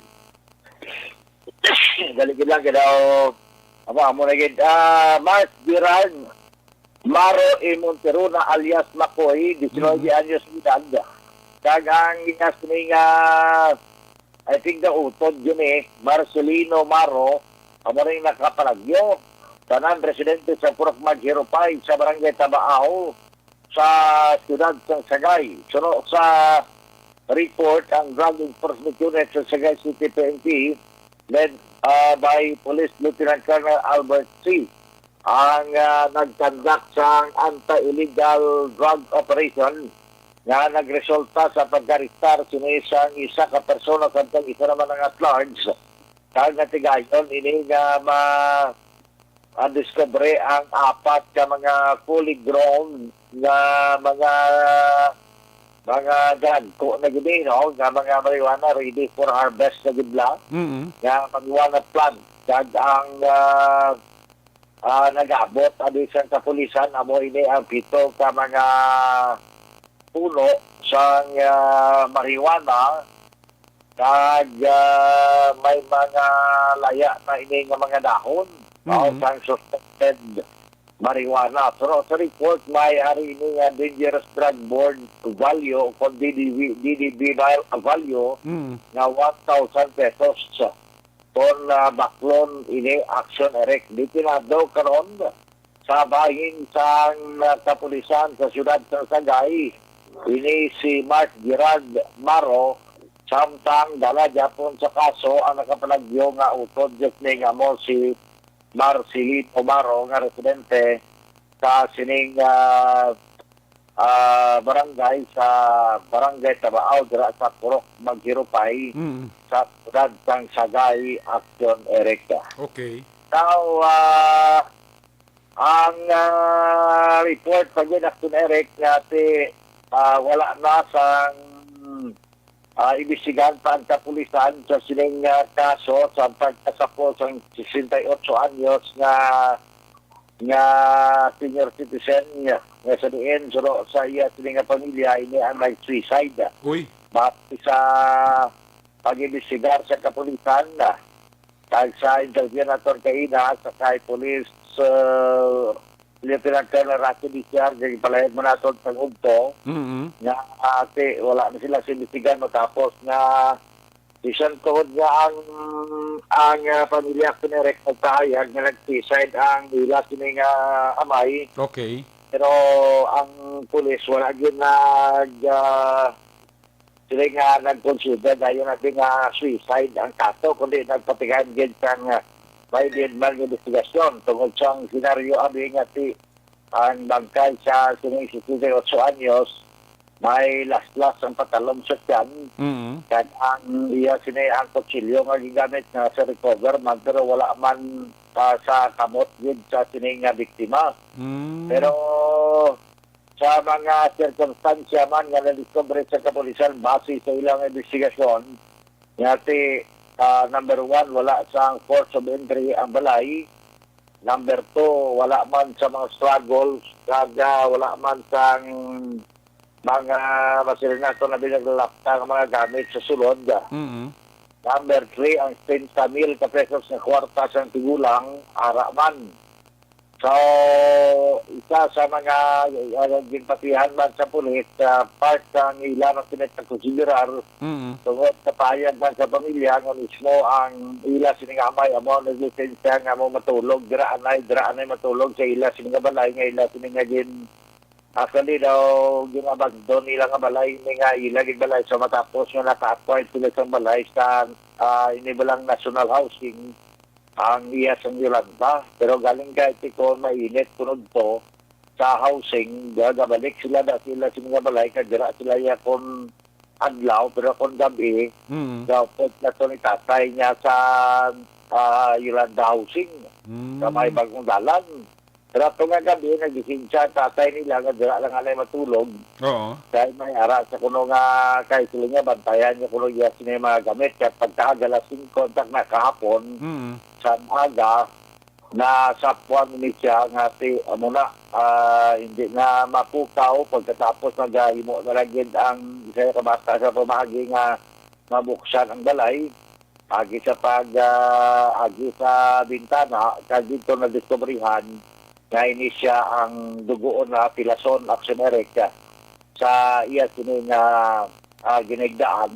Dali gid lang, kaya daw, amo, amo na gid. Ah, Mark Gerard Maro i Monteruna alias Makoy, diecinuebe Mhm. anyos de edad. Kag ang iya sini nga, I think, the utod yun eh, Marcelino Maro, amo rin nakapalagyo. Tanan residente sa Purok Maghirupay sa Barangay Tabaao sa siyudad sa Sagay. Suno sa report, ang Drug Enforcement Unit sa Sagay City P N P, led, ah, by Police Lieutenant Colonel Albert C, ang, ah, nagkandak sang anti-illegal drug operation nga nagresulta sa pagkaristar sini sang isa ka persona samtang isa naman ang at large. Kag natigayon ini nga ma-, ah, diskubre ang apat ka mga fully grown nga mga, mga dagko na gid, no, nga mga marijuana ready for harvest na gid la, Mm. nga marijuana plant. Kag ang, ah, ah, nag-abot ani sang kapulisan, amo ini ang pito ka mga puno sang, ah, marijuana, kag, ah, may mga laya na ini nga mga dahon, no, Mm. sang suspected marijuana. Pero sa report, may ari ini nga dangerous drug board value, kung D D B, D D B value, Mm. nga one thousand pesos. Kon, ah, baklon ini, Action Erect. Detenado karon sa bahin sang, ah, kapulisan sa siyudad sa Sagay ini si Mark Gerard Maro, samtang dala gyapon sa kaso ang nakapalagyo nga utod gid ni nga amo si Marcelino Maro nga residente sa sining, ah, ah, barangay sa Barangay Tabaao, dira sa Purok Maghirupay, Mm. sa siyudad sang Sagay, Action Erect. Okay. Now, ah, ang, ah, report pa gid, Action Erect, nga ti, ah, wala na sang, ah, imbestigahan pa ang kapulisan sa sining, ah, kaso sa pagkasapol sang sesenta y ocho anyos nga nga senior citizen nga, nga sa diin, suno sa iya sini nga pamilya, ini ang nag-suicide. Uy. Base sa pag-imbestigar sa kapulisan, kag sa interview naton kaina sa kay Police, uh, Lieutenant Colonel Rocky Diciar, kay palahid mo naton sa ngugto, Mm-hmm. nga, ah, ti, wala na sila sa imbestigan matapos nga Bisan tungod nga ang, ang, ah, pamilya ko ni Rick nagpahayag nga nag-suicide ang ila sini nga amay. Okay. Pero ang pulis wala gyud nag, ah, sila nga nag-consider dayon natin nga suicide ang kaso, kundi nagpatigayon gyud sang, ah, may diin man nga investigasyon tungod sang senaryo, abi nga ti ang bangkay sa sining sesenta y ocho anyos may laslas ang patalom sa tiyan, Mm. kag ang iya sini ang kutsilyo nga gigamit nga sa recover man, pero wala man, ah, sa kamot gid sa sini nga biktima. Mm. Pero sa mga sirkunstansya man nga nadiskubre sa kapulisan base sa ilang investigasyon, nga ti, ah, number one, wala sang force of entry ang balay. Number two, wala man sa mga struggles, kag, ah, wala man sang mga, masiling nato na binaglalapta nga mga gamit sa sulod. Mm. Number three, ang sesenta mil ka pesos nga kwarta sang tigulang, ara man. So, isa sa mga, ah, ginpatihan man sa pulis, ah, part sang ila nga sini pagkonsiderar, Mm. tungod sa pahayag man sa pamilya nga mismo ang ila sining amay amo ang naglisensya nga amo matulog dira anay, dira anay matulog sa ila sini nga balay nga ila sini nga gin-, actually daw, gin-abandon nila nga balay, ini nga ila gid balay. So, matapos nga naka-acquire sila sang balay sa, ah, ini balang National Housing, ang iya sang Yolanda. Pero galing kay ti kon mainit kuno to sa housing, ga-, gabalik sila da sila sa mga balay, kag dira sila iya kon adlaw, pero kon gab-i, Mm. gaupod na to ni tatay niya sa, ah, Yolanda Housing, Mm. sa may bagong dalan. Pero ato nga gab-i, nagisensya ang tatay nila nga dira lang anay matulog. Oo. Kay may ara sa kuno nga, kay sila nga, bantayan niya kuno iya sini mga gamit. Kaya pagkaaga alas singko, ang tag na kahapon, Mm. sa aga, na sa puwan ni siya nga ti, amo na, ah, hindi na mapukaw. Pagkatapos, nagahimo na lang gid ang isa ka bata sa pamahagi nga mabuksan ang balay. Agi sa pag, ah, agi sa bintana, kag dito nadiskubrihan nga ini siya ang dugoon na pilason, action erect, sa iya sini nga, ah, ginigdaan,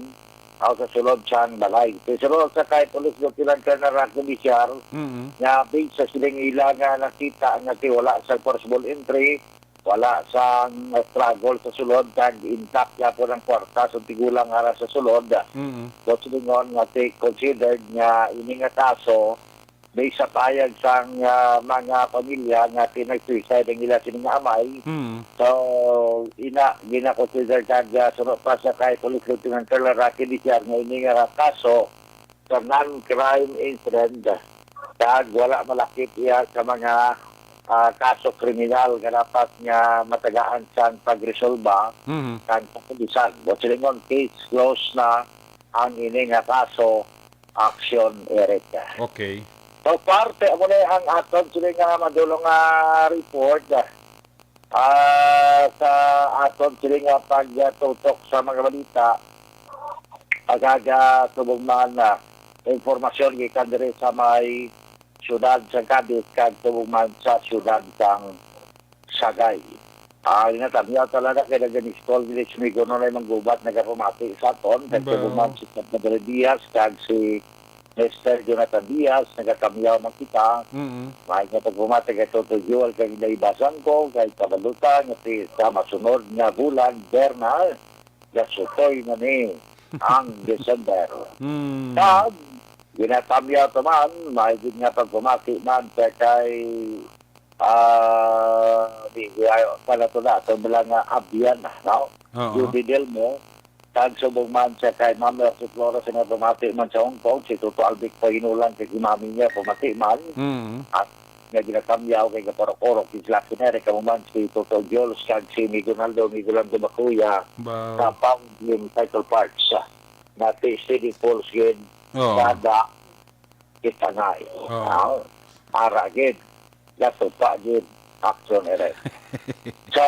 ah, sa sulod sang balay. Sa sulod sa kay Police Lieutenant Colonel Rocky Bisiar, Mm. nga based sa siling ila nga nakita nga ti wala sa forcible entry, wala sang struggle sa sulod, kag intact gyapon ang kwarta sa tigulang ara sa sulod. Mm. So, silingon nga ti considered nga ini nga kaso, based sa pahayag sang, ah, mga pamilya nga ti nag-suicide ang ila sini nga amay. Mm. So, ina, gina-consider kag, ah, suno pa sa kay Police Lieutenant Colonel Rocky Bisiar nga ini nga kaso sa non-crime incident, kag wala malakip iya sa mga, ah, kaso kriminal nga dapat nga matagaan sang pagresolba Mhm. sang kapulisan. Buot silingon, case closed na ang ini nga kaso, action erect. Okay. So, parte, amo na ang aton sini nga madulong nga report. Ah, sa aton sini nga pagtutok sa mga balita, agaga subong man, ah, impormasyon gikan diri sa may siyudad sa Cadiz kag subong man sa siyudad sang Sagay. Ah, ginatamyaw talaga kay nag-install diri si Migo Nonay Manggubat, nagapamati sa aton, kag Ba? Subong man si Padre Diaz kag si Mister Jonathan Diaz, nagakamyaw man kita. Mm. May nga pagpamati kay Toto Joel, kay Inday Basangko, kay Kabalutan, nga si, sa masunod nga bulan, Bernal, gasutoy na ni ang December. Mm. Kag, ginatamyaw to man, may gid nga pagpamati man kay, kay, ah, di, di, ay, pala to na, ito mo lang nga abyan, no? Oo. Judy Delmo, Kag subong man siya kay Ma'am Mercy Flores nga pamati man sa Hong Kong, si Toto Albic Pahinulan kay si Mami niya pamati man. Mm. At nga ginatamyaw kay kaparok-orok si Slack America mo man si Toto Jules kag si Migo Naldo, Migo Lando Makuya Wow. sa Fountain Cycle Parks. Nga ti steady falls gid Oo. kada kita nga. Oo. Ah, ara gid. Gato pa gid. Action erect. So,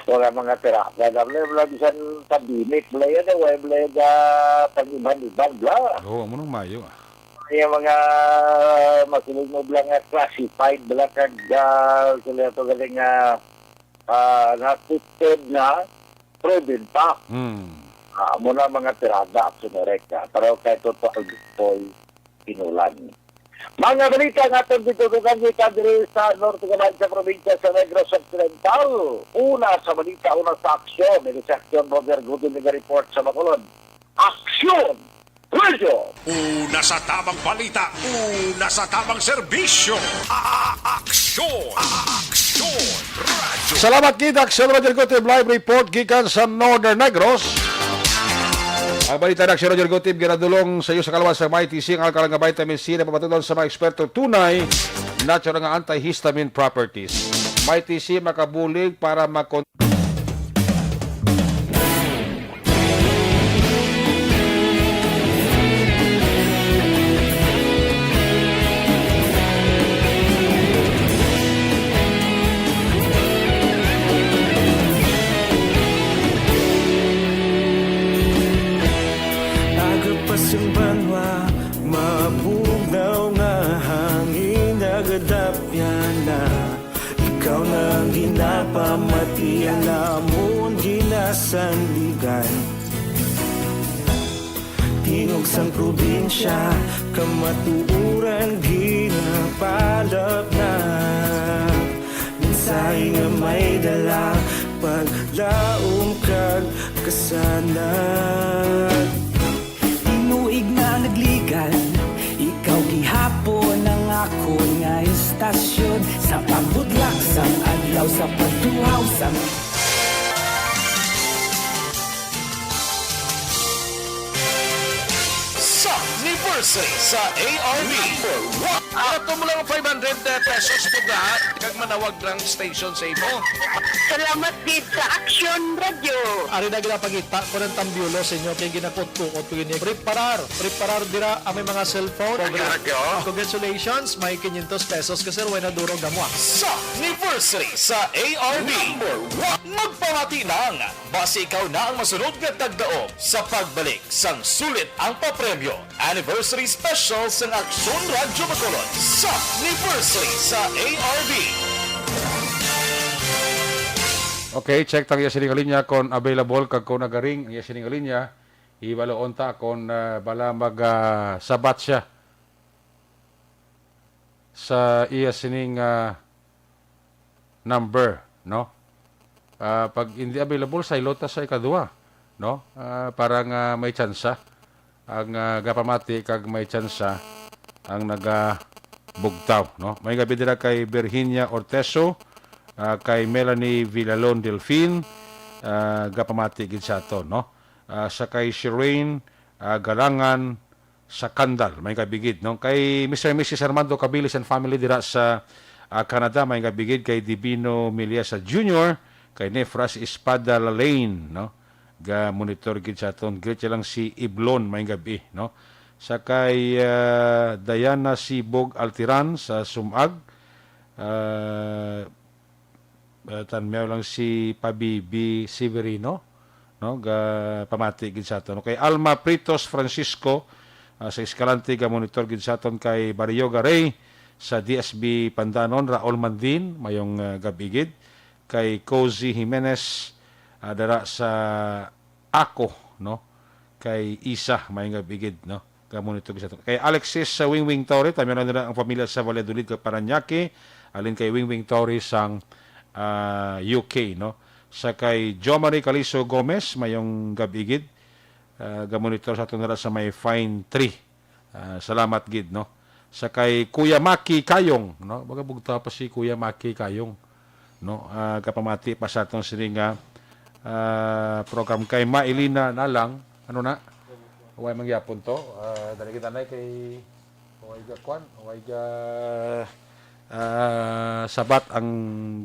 wala mga tira. Wala, wala, wala, bisan pandemic, wala yan, eh, wala, wala, ga, pag-iban-iban, bla. Oo, amo nang mayo, ah. Yung mga masiling mo, bla, nga classified, bla, kag, ah, sila to galing, ah, ah, na-tested na, proven pa. Hmm. Ah, amo na mga tirada, action erect, ah. Pero kay total, boy, pinulan. Mga balita nga atong gitutukan gikan diri sa Norte Gabayan sa probinsya sa Negros Occidental. Una sa balita, una sa aksyon. Ini si Aksyon Roger Godin, nag-report sa Bacolod. Aksyon! Radyo. Una sa tamang balita, una sa tamang serbisyo. A-, Aksyon! Aksyon! Radyo. Salamat kita, Aksyon Radyo Gutib, live report gikan sa Northern Negros. Ang balita na Aksyon Radyo Gutib, ginadulong sa iyo sa kalawas sa Mighty C, ang alkalang nga vitamin C na papatudon sa mga eksperto, tunay, natural nga antihistamine properties. Mighty C makabulig para makon- Agapas ang banwa, mabugnaw nga hangin, nagadapyan na. Ikaw na ang ginapamati, ang amon ginasandigan. Tingog sang probinsya, kamatuoran ginapalapnag. Mensahe nga may dala, paglaom kag kasanag. Tinuig na nagligan, ikaw gihapon ang akon nga istasyon. Sa pagbudlak sang adlaw, sa pagtuhaw sang Sa anniversary sa A R B. Number one. Ato mo lang five hundred pesos to ga, kag manawag lang station sa imo. Salamat gid sa Action Radio. Ari na ginapangita ko ng tambiulo sa inyo kay ginakot-kukot ko gini. Preparar, preparar dira ang may mga cellphone. Action Radio. Congratulations, may quinientos pesos ka, sir, way na durog na mo, ah. Sa anniversary sa A R B. Number one. Magpamati nang basi ikaw na ang masunod nga tagdaog sa pagbalik sang sulit ang papremyo. Anniversary special sang Aksyon Radyo Bacolod sa anniversary sa A R B. Okay, check tang iya sining linya kon available kag kon nagaring ang iya sining linya. Ibaloon ta kon, ah, bala mag, ah, sabat siya sa iya sining, ah, number, no? Ah, pag hindi available, saylo ta sa ikaduha, no? Ah, para nga may tsansa ang, ah, gapamati kag may tsansa ang nagabugtaw, no? May gabi dira kay Virginia Orteso, ah, kay Melanie Villalon Delfin, ah, gapamati gid sa aton, no? Ah, sa kay Shireen, ah, Galangan, sa Kandal, may kabigid, no? Kay Mister and Missus Armando Cabilis and family dira sa, ah, Canada, may kabigid kay Divino Miliasa Junior, kay Nefras Espada Lalain, no? Ga monitor gid sa aton. Greet lang si Iblon, may gabi, no? Sa kay, ah, Diana Sibog Altiran sa Sumag, ah, Ah, tanmiaw lang si Pabibi Severino, no? Ga pamati gid sa aton. Kay Alma Pritos Francisco, ah, sa Escalante, ga monitor gid sa aton. Kay Barrioga Ray sa D S B Pandanon, Raul Mandin, mayong, ah, gabi gid. Kay Cozy Jimenez, ah, dara sa ako, no? Kay Isa, may nga bigid, no? Kamo nito sa kay Alexis sa Wingwing Torre, tamyanan nila ang pamilya sa Valladolid kag Parañaque, alin kay Wingwing Torre sang, ah, U K, no? Sa kay Jo Marie Caliso Gomez, mayong gabigid, ah, gamonitor sa aton nila sa may Fine Tree. Ah, salamat gid, no? Sa kay Kuya Maki Kayong, no? Baga bugta pa si Kuya Maki Kayong, no? Ah, kapamati pa sa aton sini nga, ah, program kay Mailina na lang. Ano na? Way mangyapon to. Ah, dali kita na kay way ga kwan, way ga, ah, sabat ang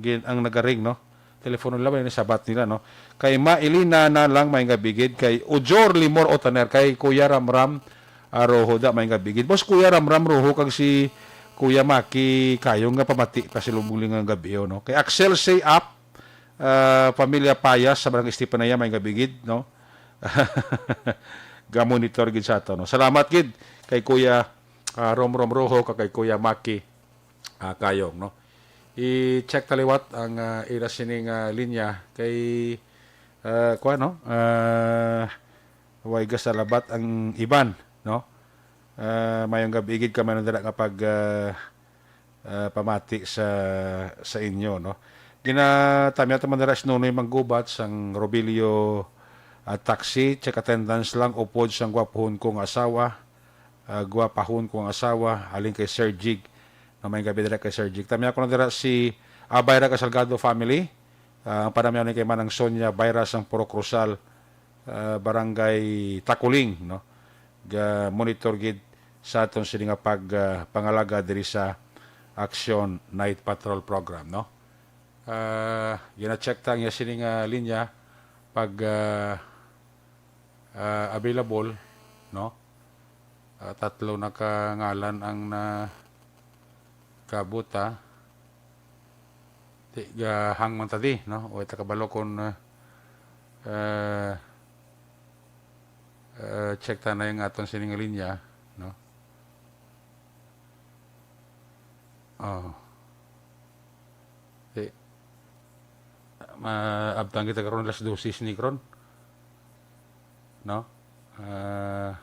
gin-, ang nagaring, no? Telepono nila, may sabat nila, no? Kay Mailina na lang, may nga bigid. Kay Ujor Limor Otaner, kay Kuya Ramram, ah, Roho da, may nga bigid. Boss, Kuya Ramram Roho, kag si Kuya Maki Kayong nga pamati pa si Lubong nga gabi, no? Kay Axel Say Up, ah, Pamilya Payas sa Barangay Estefanía, may nga bigid, no? Ga-monitor gid sa ato, no? Salamat gid kay Kuya, ah, Rom Rom Roho, kag kay Kuya Maki, ah, Kayong, no? I-check ta liwat ang, ah, ila sining, ah, linya kay, ah, kuwan, no? Ah, way ga salabat ang iban, no? Ah, mayong gabi gid ka man dira nga pag, ah, ah, pamati sa, sa inyo, no? Ginatamya ta man dira si Nonoy Manggubat sang Robilio, ah, taxi, check attendance lang, upod sang gwapohon ko nga asawa, ah, gwapahon ko nga asawa, halin kay Sir Jig. No, may gabi dira kay Sir Jig. Tami ako na dira si, ah, Bayra kay Salgado family. Ah, ang panamyaw ni kay Manang Sonia Bayra sang Purok Rosal, ah, Barangay Takuling, no? Ga monitor gid sa aton sini nga pag, ah, pangalaga diri sa Action Night Patrol Program, no? Ah, gina-check ta ang iya sini nga linya pag, ah, ah, available, no? Ah, tatlo na ka ngalan ang nakabot, ha? Di, gahang man ta di, no? Way ta kabalo kung, ah, ah, ah, check ta na yung aton sining linya, no? Oh. Di, maabtan kita karon alas dose ni karon. No? Ah,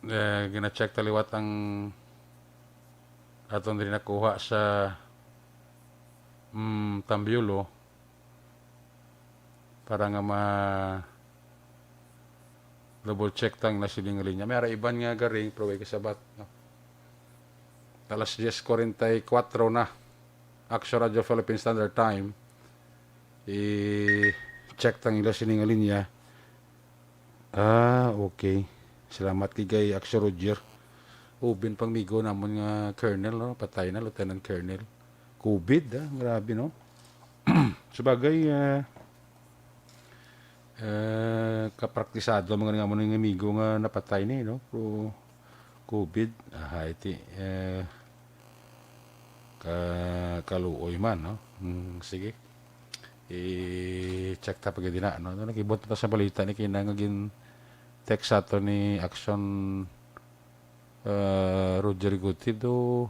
eh, gina-check ta liwat ang aton diri nakuha sa, mm, Tambiolo para nga ma double check tang na siling linya. May ara iban nga garing, pero way kasabat, no? Alas diez cuarenta y cuatro na. Action Radio Philippine Standard Time. I-check tang ila sini nga linya. Ah, okay. Salamat kay, kay Action Roger. Ubin pang migo namon nga Colonel, no? Patay na, Lieutenant Colonel. COVID, ah. Grabe, no? Sabagay, ah, eh, kapraktisado mga nga mo nga amigo nga napatay ni, no? Pero COVID, ah, iti, eh, ka-, kaluoy man, no? Mm, sige. I-check ta pag di na, no? Ano, nagibot ta sa balita ni kina nga gin-text sa ato ni Action, eh, Roger Gutid, do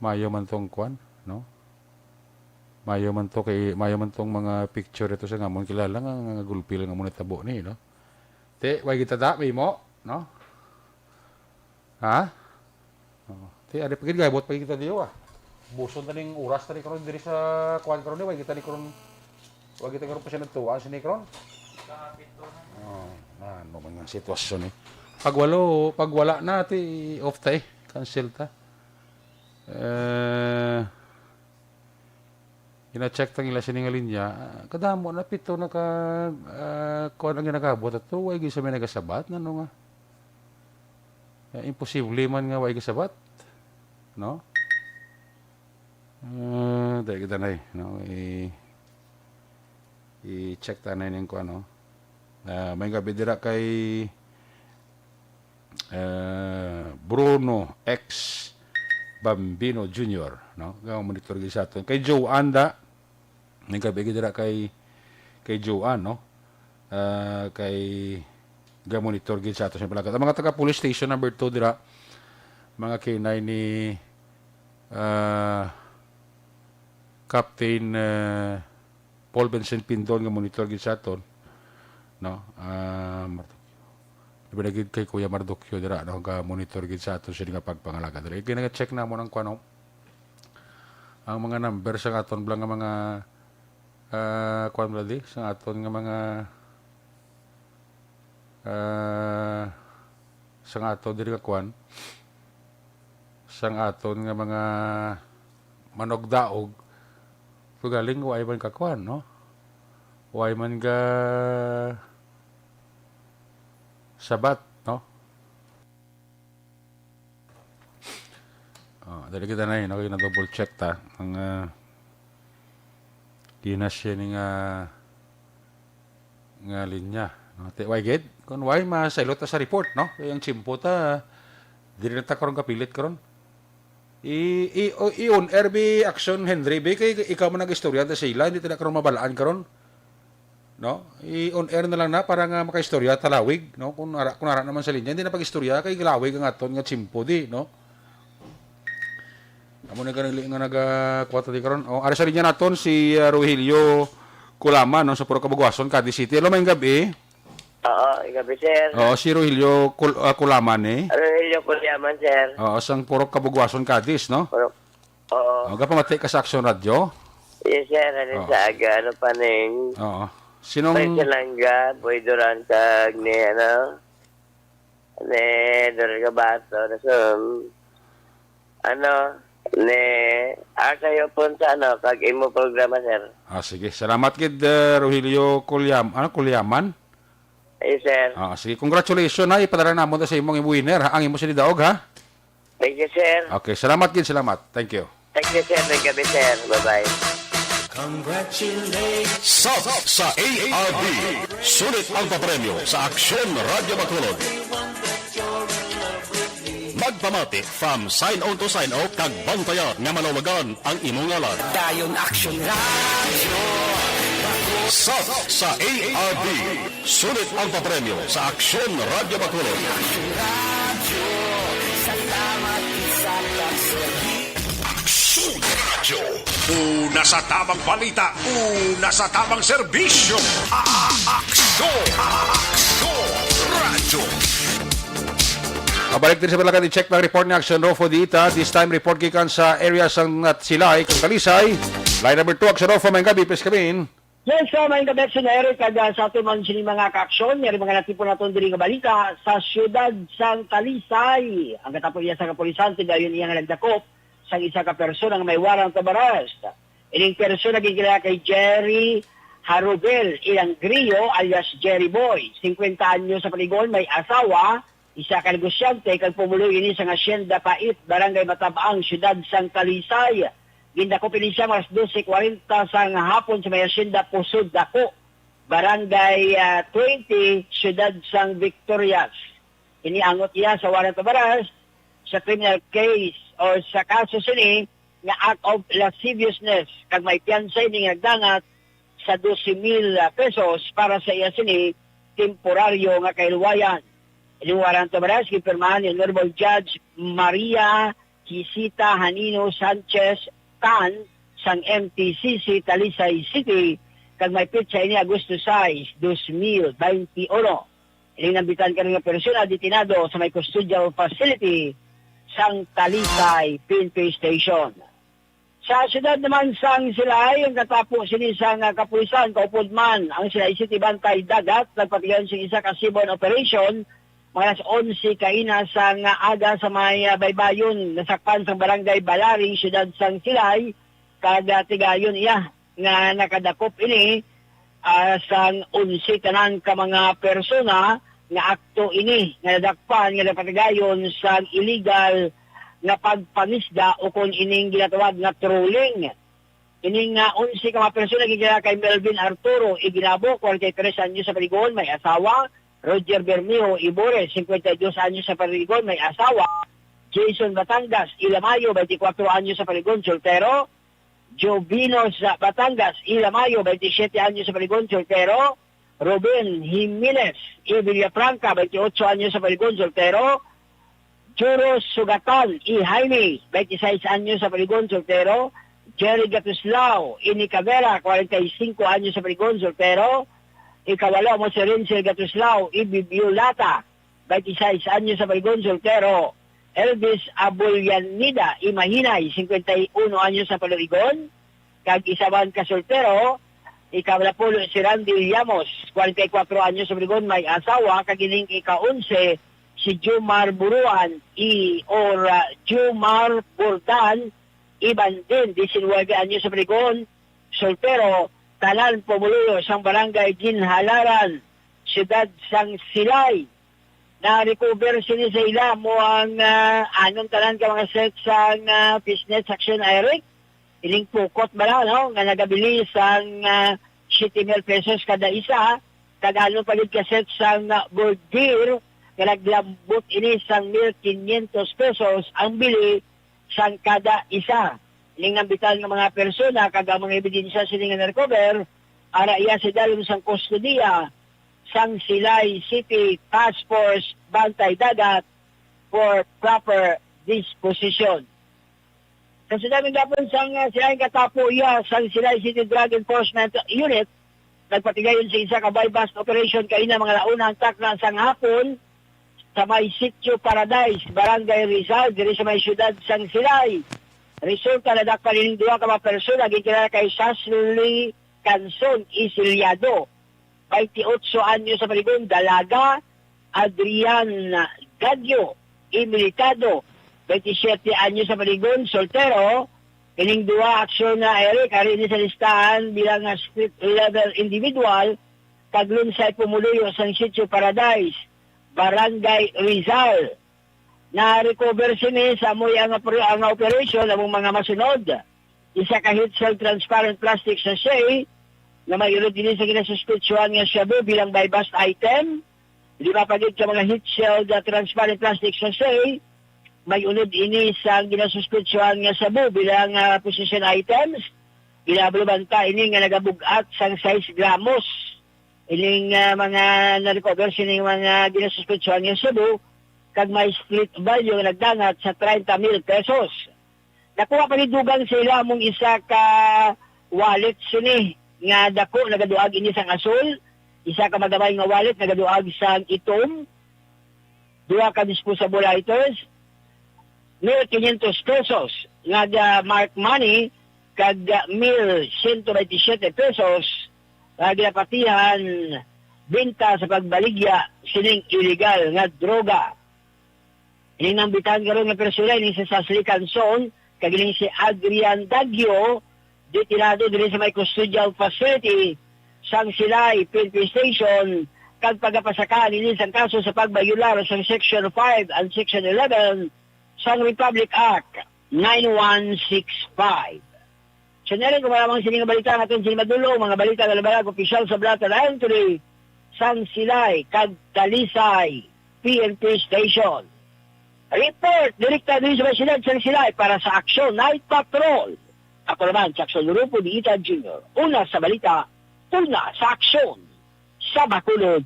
mayo man tong kwan, no? Mayo man to kay, mayo man tong mga picture ito sa ngamon kilala nga, nga gulpi lang nga mo natabo ni, no? Te, way kita da, may mo, no? Ha? Oh. Te, ari pa gid, gabot pa gid kita diyo, ah. Buson ta ning oras ta ni karon diri sa kuan karon ni, way kita ni karon, way kita karon pa siya nagtuwa sa ni karon. Oh, ano man nga sitwasyon eh. Pag walo, pag wala na, te, off ta eh. Cancel ta. Eh, gina-check tang ila sini nga linya, ah, kadamo na, pito na ka, ah, kuwan ang ginakabot ato, way gid sa may nagasabat, ano nga. Eh, imposible man nga way gasabat, no? Ah, dahil kita na eh, no? I-, i-check ta na yung kuwan, no? Ah, may gabi dira kay, eh, Bruno X Bambino Junior, no? Nga monitor gid sa aton. Kay Joe Anda, may gabi gid dira kay, kay Joe, no? Ah, kay ga-monitor gid sa aton sa palagat. Ang mga taga Police Station number two dira, mga kinay ni, ah, Captain, ah, Paul Vincent Pindon nga monitor gid sa aton, no? Ah, Mardukyo. Di ba na gid kay Kuya Mardukyo dira, no? Ga-monitor gid sa aton sini nga pagpangalaga dira. Gina-check namon ang kuwan, no? Ang mga number sa aton bala nga mga, ah, kuwan bala di, sa aton nga mga, ah, sa aton diri nga kuwan, sang aton nga mga manugdaog, so galing way man ka kuwan, no? Way man ga sabat, no? Oh, dali kita na, no? Kaya na-double check ta. Ang, ah, di na siya ni nga, nga linya, no? Te, way gid? Kung way, masailot ta sa report, no? Kaya ang tsimpo ta, diri na ta karon kapilit karon. I, i, o, i-on air bi, Action Henry, bi, kay ikaw man nag-istorya ta sa ila, hindi ta na karon mabalaan karon. No? I-on air na lang na para nga makaistorya talawig, no? Kung ara, kung ara naman sa linya, hindi na pag-istorya kay galawig ang aton nga tsimpo di, no? Amo na ganing li-, nga naga-, kuwat di karon. Oh, ara sa linya naton si, ah, Rogelio Kulaman, no, sa Purok Kabugwason, Cadiz City. Hello, maayong gabi. Oo, gabi, sir. Oo, si Rogelio Kul-, ah, Kulaman, eh. Rogelio Kulaman, sir. Oo, sang Purok Kabugwason, Cadiz, no? Purok. Oo. Oh, gapamati ka sa Action Radio? Yes, sir. Ano Oo. Sa aga, ano pa ning Oo. Sinong May Salanga, Boy Duran, kag ni, ano, ni Dor Gabato, na sum, ano, ni Arthur Punta, ano, kag imo programa, sir. Ah, sige. Salamat gid, eh, Rogelio Kulyam-, ano, Kulyaman? Yes, sir. Ah, sige. Congratulations, ha. Ipadala namon to sa imong winner, ha? Ang imo sini daog, ha? Thank you, sir. Okay. Salamat gid, salamat. Thank you. Thank you, sir. May gabi, sir. Bye-bye. Congratulations. Sub sa A R D. Sulit ang papremyo sa Aksyon Radyo Bacolod. Magpamati from sign on to sign off kag bantayan nga malawagan ang imong ngalan. Dayon Aksyon Radyo. Sub sa A R D. Sulit ang papremyo sa Aksyon Radyo Bacolod. Aksyon Radyo. Aksyon Radyo. Una sa tamang balita, una sa tamang serbisyo. A-, Aksyon. Aksyon Radyo. Mabalik din sa Balakan, i-check ang report ni Aksyon Rofo Dita. This time, report gikan sa area sang Silay, kag Talisay. Line number two, Aksyon Rofo, may gabi, please come in. Yes, sir. May gabi, Sir Eric, kag, ah, sa aton man sini mga kaaksyon, may mga natipon naton diri nga balita sa siyudad sang Talisay. Ang katapo iya sa kapulisan, tigayon iya nga nagdakop sang isa ka persona nga may warrant of arrest. Ining persona ginkilala kay Jerry Harubel Ilangrio alias Jerry Boy, singkwenta anyos sa paligon, may asawa, isa ka negosyante kag pumuloy ini sang Hacienda Pait, Barangay Matab-ang, Siyudad sang Talisay. Gindakop ini siya mga alas dose kwarenta sang hapon sa may Hacienda Pusod Dako, Barangay, ah, twenty, Siyudad sang Victorias. Iniangot iya sa warrant of arrest sa criminal case o sa kaso sini nga act of lasciviousness, kag may piyansa ini nga nagdangat sa dose mil pesos para sa iya sini temporaryo nga kahilwayan. Ini warrant of arrest ginpirmahan ni Honorable Judge Maria Kisita Hanino Sanchez Tan sang M T C C Talisay City, kag may petsa ini Agosto sais, dos mil baynte uno. Ining nambitan karon nga personal detinado sa may custodial facility sang Talisay P N P Station. Sa siyudad naman sang Silay, ang katapo sini sang, ah, kapulisan, kaupod man ang Silay City Bantay Dagat, nagpatigayon sing isa ka seaborne operation mga alas onse kaina sang aga sa may, ah, baybayon nasakpan sang Barangay Balaring, siyudad sang Silay, kag, ah, tigayon iya nga nakadakop ini, ah, sang onse tanan ka mga persona nga akto ini nga nadakpan nga napatigayon sang iligal nga pagpangisda ukon ining ginatawag nga trolling. Ini nga onse ka mga persona ginkilala kay Melvin Arturo Iginabo, kwarenta y tres anyos sa paligon, may asawa, Roger Bermejo Ibores, singkwenta y dos anyos sa paligon, may asawa, Jason Batangas Ilamayo, baynte kwatro anyos sa paligon, soltero, Jovinos Batangas Ilamayo, baynte siyete anyos sa paligon, soltero, Ruben Jimenez I Villafranca, baynte otso anyos sa paligon, soltero, Juro Sugatan I Jaime, baynte sais anyos sa paligon, soltero, Jerry Gatuslao I Nicavera, kwarenta y singko anyos sa paligon, soltero, ikawalo amo si Renzel Gatuslao I Bibiolata, baynte sais anyos sa paligon, soltero, Elvis Abulyanida I Mahinay, singkwenta y uno anyos sa paligon, kag isa man ka soltero, ikalapulo si Randy Llamos, kwarenta y kwatro anyos sa paligon, may asawa, kag ining ika-onse si Jomar Buruan I or, ah, Jomar Bordan I Bandin, diecinuebe anyos sa paligon, soltero, tanan pumuluyo sang Barangay Ginhalaran, siyudad sang Silay. Na-recover sini sa ila mo ang, ah, anom tanan ka mga set sang, ah, fishnet section, Eric. Ining pukot bala, no, nga nagabili sang, ah, siyete mil pesos kada isa, kag anom pa gid ka set sang, ah, bird gear nga naglambot ini sang mil quinientos pesos ang bili sang kada isa. Ining nambitan nga mga persona kag ang mga ebidensya sini nga na-recover, ara iya sa idalom sang kustodiya sang Silay City Task Force Bantay Dagat for proper disposition. Sa sinabi gapon sang, ah, Silay Katapo iya sang Silay City Drug Enforcement Unit, nagpatigayon sa isa ka buy-bust operation kaina mga launa ang takna sang hapon sa may Sitio Paradise, Barangay Rizal, diri sa may siyudad sang Silay. Resulta, nadakpan ining duha ka mga persona ginkilala kay Sasli Canson Isiliado, twenty-eight anyos sa paligon, dalaga, Adrian Gagyo Ibilitado, twenty-seven anyos sa paligon, soltero. Ining duha aksyon na, Eric, ari ni sa listahan bilang nga street level individual kag lunsay pumuluyo sang Sitio Paradise, Barangay Rizal. Na-recover sini sa amoy ang, ang operation among mga masunod. Isa ka heat-sealed transparent plastic sachet nga may unod ini sa ginasuspetsuhan nga shabu bilang buy-bust item. Lima pa gid ka mga heat-sealed, ah, transparent plastic sachet. May unod ini sa ginasuspetsuhan nga shabu bilang, ah, possession items. Ginabaluhan ta ini nga nagabug-at sang sais gramos. Ining, ah, mga na-recover sining mga ginasuspetsuhan nga shabu kag may street value nga nagdangat sa treinta mil pesos. Nakuha pa ni dugang sa ila among isa ka wallet sini nga dako, nagaduag ini sang asul, isa ka magamay nga wallet nagaduag sang itom, duha ka disposable lighters, mil quinientos pesos nga ga-mark money, kag, ah, mil siyento baynte siyete pesos nga ginapatihan benta sa pagbaligya sining iligal nga droga. Ining naambitan karon nga persona ini si Sasli Canson, kag ining si Adrian Dagyo, detenado diri sa may custodial facility sang Silay P N P Station, kag pagapasakaan ini sang kaso sa pagbayolar sang Section five and Section eleven sang Republic Act nine one six five. Siya na rin, kung wala mang sining balita nga aton sini madulong, mga balita nga labalag opisyal sa Blatter Entry, sang Silay kag Talisay P N P Station. Report direkta din sa may siyudad sang Silay para sa Aksyon Night Patrol. Ako naman si Aksyon Rupo Diita Junior. Una sa balita, una sa aksyon. Sa Bacolod,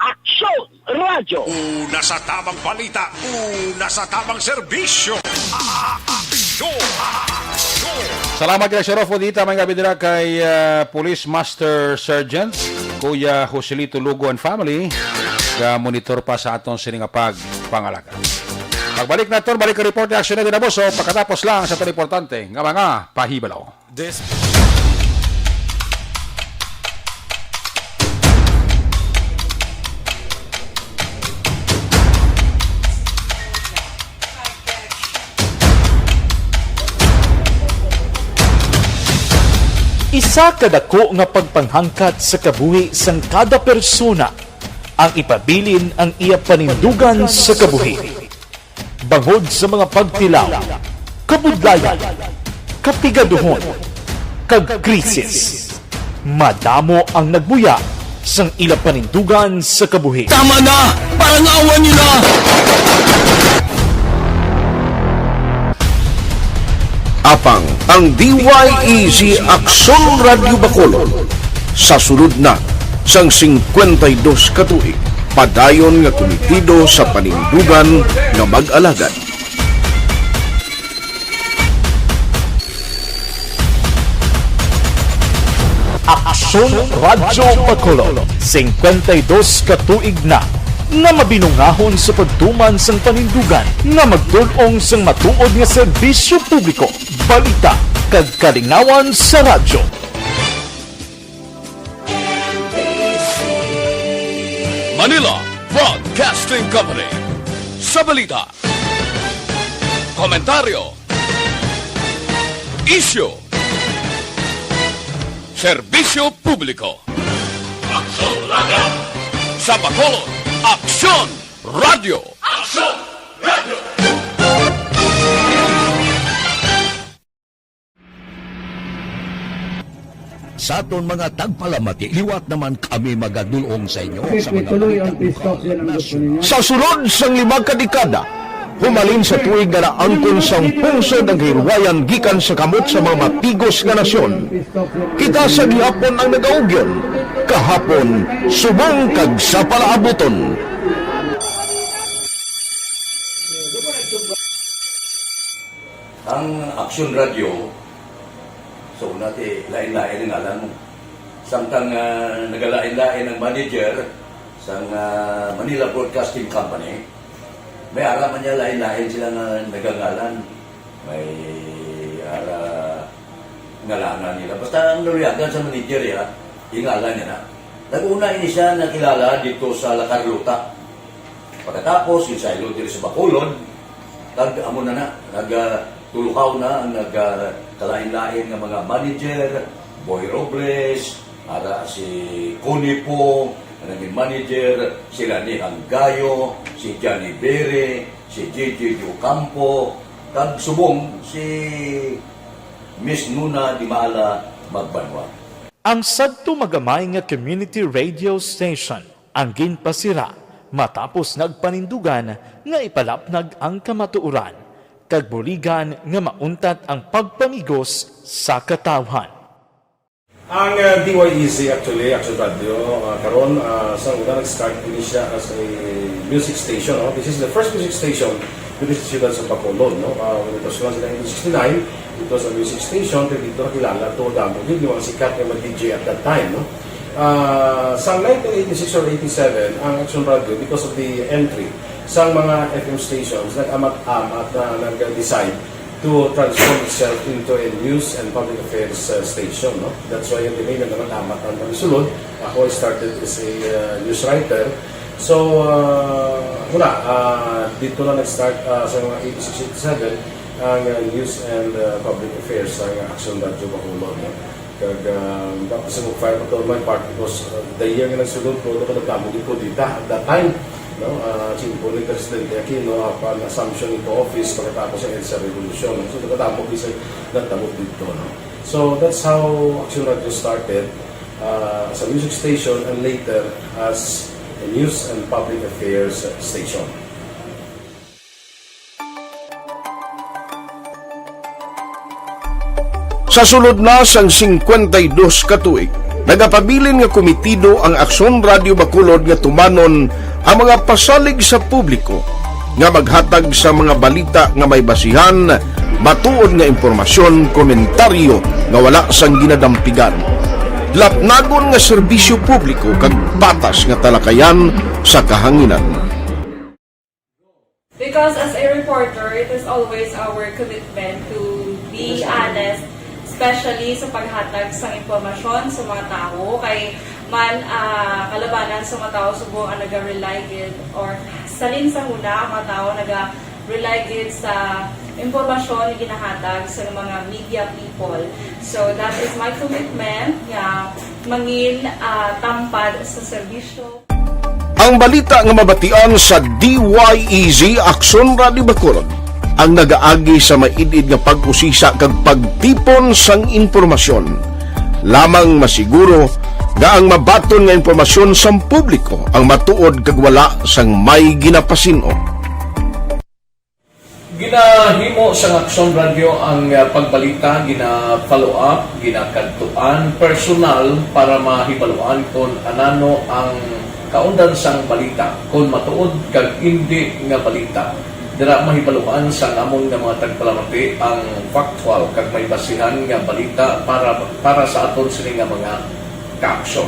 Aksyon Radyo. Una sa tamang balita, una sa tamang serbisyo. Aksyon! Aksyon! Salamat kay Sheriff Odita, may gabi dira kay, ah, Police Master Sergeant Kuya Joselito Lugo and family, nga monitor pa sa aton sini nga pagpangalaga. Pagbalik naton, balik ang report ni Aksyon Eddie Naboso, pagkatapos lang sa aton importante nga mga pahibalo. This Isa ka dako nga pagpanghangkat sa kabuhi sang kada persona ang ipabilin ang iya panindugan sa kabuhi. Bangod sa mga pagtilaw, kabudlayan, kapigaduhon, kag krisis, madamo ang nagbuya sang ila panindugan sa kabuhi. Tama na! Parangawan niyo na! Apang ang D Y E G Aksyon Radyo Bacolod sa sulod na sang singkwenta y dos ka tuig, padayon nga kumitido sa panindugan nga mag-alagad. Aksyon Radyo Bacolod, singkwenta y dos ka tuig na nga mabinungahon sa pagtuman sang panindugan nga magtul-ong sang matuod nga serbisyo publiko, balita, kag kalingawan sa radyo. Manila Broadcasting Company. Sa balita, komentaryo, isyu, serbisyo publiko. Aksyon Radyo. Sa Bacolod, Aksyon Radyo. Aksyon Radyo. Sa aton mga tagpalamati, liwat naman kami magadul-ong sa inyo sa mga balita lokal, nasyonal. Sa sulod sang lima ka dekada, humalin sa tuig nga naangkon sang pungsod ang kahilwayan gikan sa kamot sa mga matigos nga nasyon. Kita sa gihapon ang nagaugyon, kahapon subong kag sa palaabuton. Ang Aksyon Radyo, sa una ti lain-lain ang ngalan mo. Samtang, ah, nagalain-lain ang manager sang, ah, Manila Broadcasting Company, may ara man niya lain-lain sila nga nagangalan. May Para ngalanan nila. Basta ang naluyagan sa manager, ya, ingala niya na. Nag-una ini siya nakilala dito sa La Carlota. Pagkatapos, ginsaylo diri sa Bacolod, kag amo na na, nagtulukaw na ang nagkalain-lain nga mga manager, Boy Robles, ara si Connie Pong, nga naging manager, sila ni Hanggayo, si Johnny Bere, si J J Ocampo, kag subong si Miss Nuna Dimala Magbanwa. Ang sadto magamay nga community radio station ang ginpasira matapos nagpanindugan nga ipalapnag ang kamatuoran kag buligan nga mauntat ang pagpamigos sa katawhan. Ang, uh, D Y E Z, actually, Action Radio, uh, karon, uh, sa una, nag-start ini siya as a music station, no? This is the first music station dito sa siyudad sa Bacolod, no? Uh, when it was launched in nineteen sixty-nine, it was a music station, pero dito nakilala to damo gid yung mga sikat nga mga D J at that time, no? Uh, sa nineteen eighty-six or eighty-seven, ang Action Radio, because of the entry sa mga F M stations, nag-amat-amat na nag-decide to transform itself into a news and public affairs, uh, station, no? That's why yung tinay nagkakatamat ang pagsulod. Ako, I started as a, uh, news writer. So, uh, wala, uh, dito na nag-start, uh, sa mga eighty-six, eighty-seven ang, uh, news and, uh, public affairs sa Action Radio Bacolod, no? Kag, ah, tapos sa mag-file ko to my part because, ah, the year nga nagsulod ko, ano ko nagdamo gid ko dita at that time, no? Ah, simple ni Presidente Aquino, apan assumption into office pagkatapos sa EDSA Revolution, no? So, nagdamo gid sa nagdamo dito, no? So, that's how Action Radio started, ah, as a music station and later as a news and public affairs station. Sa sulod na sang singkwenta y dos ka tuig, nagapabilin nga komitido ang Aksyon Radio Bacolod nga tumanon ang mga pasalig sa publiko nga maghatag sa mga balita nga may basihan, matuod nga impormasyon, komentaryo nga wala sang ginadampigan, lapnagon nga serbisyo publiko kag patas nga talakayan sa kahanginan. Because as a reporter, it is always our commitment to be honest, especially sa paghatag sang impormasyon sa mga tawo, kay man, ah, kalabanan sa mga tawo subong ang naga-rely gid or salin sa huna ang mga tawo naga-rely gid sa impormasyon nga ginahatag sa mga media people. So that is my commitment nga mangin, ah, tampad sa serbisyo. Ang balita nga mabatian sa D Y E Z Aksyon Radio Bacolod ang nagaagi sa maid-id nga pag-usisa kag pagtipon sang impormasyon. Lamang masiguro nga ang mabaton nga impormasyon sang publiko ang matuod kag wala sang may ginapasin-o. Ginahimo sang Aksyon Radio ang, ah, pagbalita, gina-follow up, ginakadtuan personal para mahibaluan kon anano ang kaundan sang balita, kon matuod kag indi nga balita. Dira mahibaluan sang amon nga mga tagpalamati ang factual kag may basihan nga balita para, para sa aton sini nga mga kaaksyon.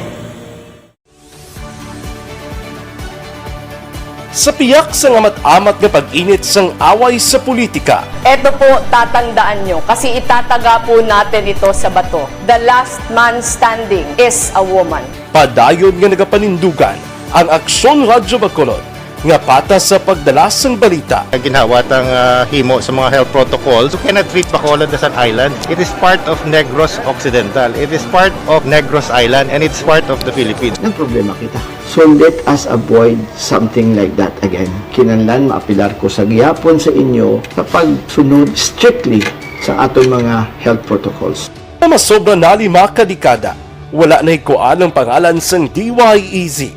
Sa piyak sang amat-amat nga pag-init sang away sa politika, Eto po, tatandaan nyo, kasi itataga po natin ito sa bato. The last man standing is a woman. Padayon nga nagapanindugan ang Aksyon Radyo Bacolod nga patas sa pagdala sang balita. Ginhawa tang, ah, himo sa mga health protocols. You cannot treat Bacolod as an island. It is part of Negros Occidental. It is part of Negros Island, and it's part of the Philippines. Nagproblema kita. So let us avoid something like that again. Kinahanglan maapelar ko sa gihapon sa inyo sa pagsunod strictly sa aton mga health protocols. Nga masobra na lima ka dekada, wala na hikuan ang pangalan sang D Y E Z,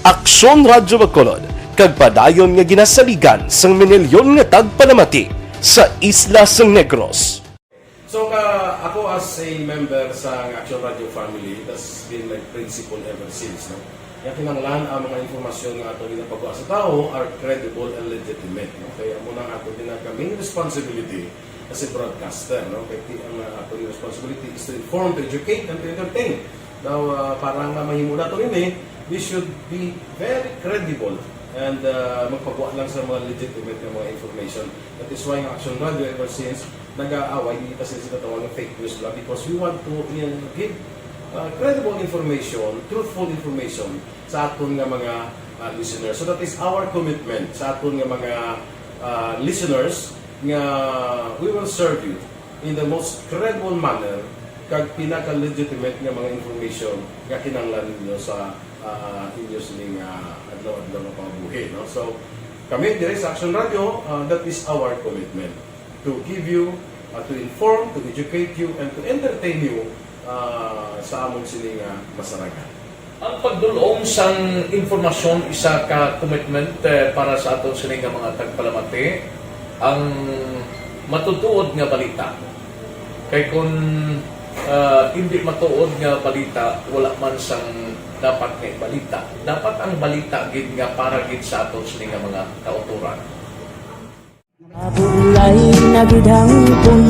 Aksyon Radyo Bacolod, kag padayon nga ginasaligan sang minilyon nga tagpalamati sa isla sang Negros. So, ka, ako as a member sa Action Radio family, that's been my principle ever since, no? Nga kinahanglan ang mga impormasyon nga ato ginapagwa sa tawo are credible and legitimate, no? Kaya amo na ang ato ginaka-, main responsibility as a broadcaster, no? Kaya ti-, ang, uh, ato responsibility is to inform, to educate, and to entertain. Now, uh, para nga mahimo nato ini, we should be very credible and, uh, magpagwa lang sa mga legitimate nga mga information. That is why ang Action Radio ever since Nag-aaway, hindi pa sila sa tatawag ng fake news lang because we want to, you know, give uh, credible information, truthful information sa aton nga mga uh, listeners. So that is our commitment sa aton nga mga uh, listeners nga we will serve you in the most credible manner kag pinaka-legitimate nga mga information nga kinahanglan ninyo sa uh, inyo sining uh, adlaw-adlaw nga pangabuhi, no? So kami dire sa Action Radio, uh, that is our commitment to give you, uh, to inform, to educate you, and to entertain you uh, sa amon sini nga masaragan. Ang pagdulom sang impormasyon isa ka commitment eh, para sa aton sini nga mga tagpalamati, ang matutuod nga balita. Kay kung uh, hindi matuod nga balita, wala man sang dapat nga balita. Dapat ang balita gid nga para gid sa aton sini nga mga kauturan. Mabulay na gid hangpon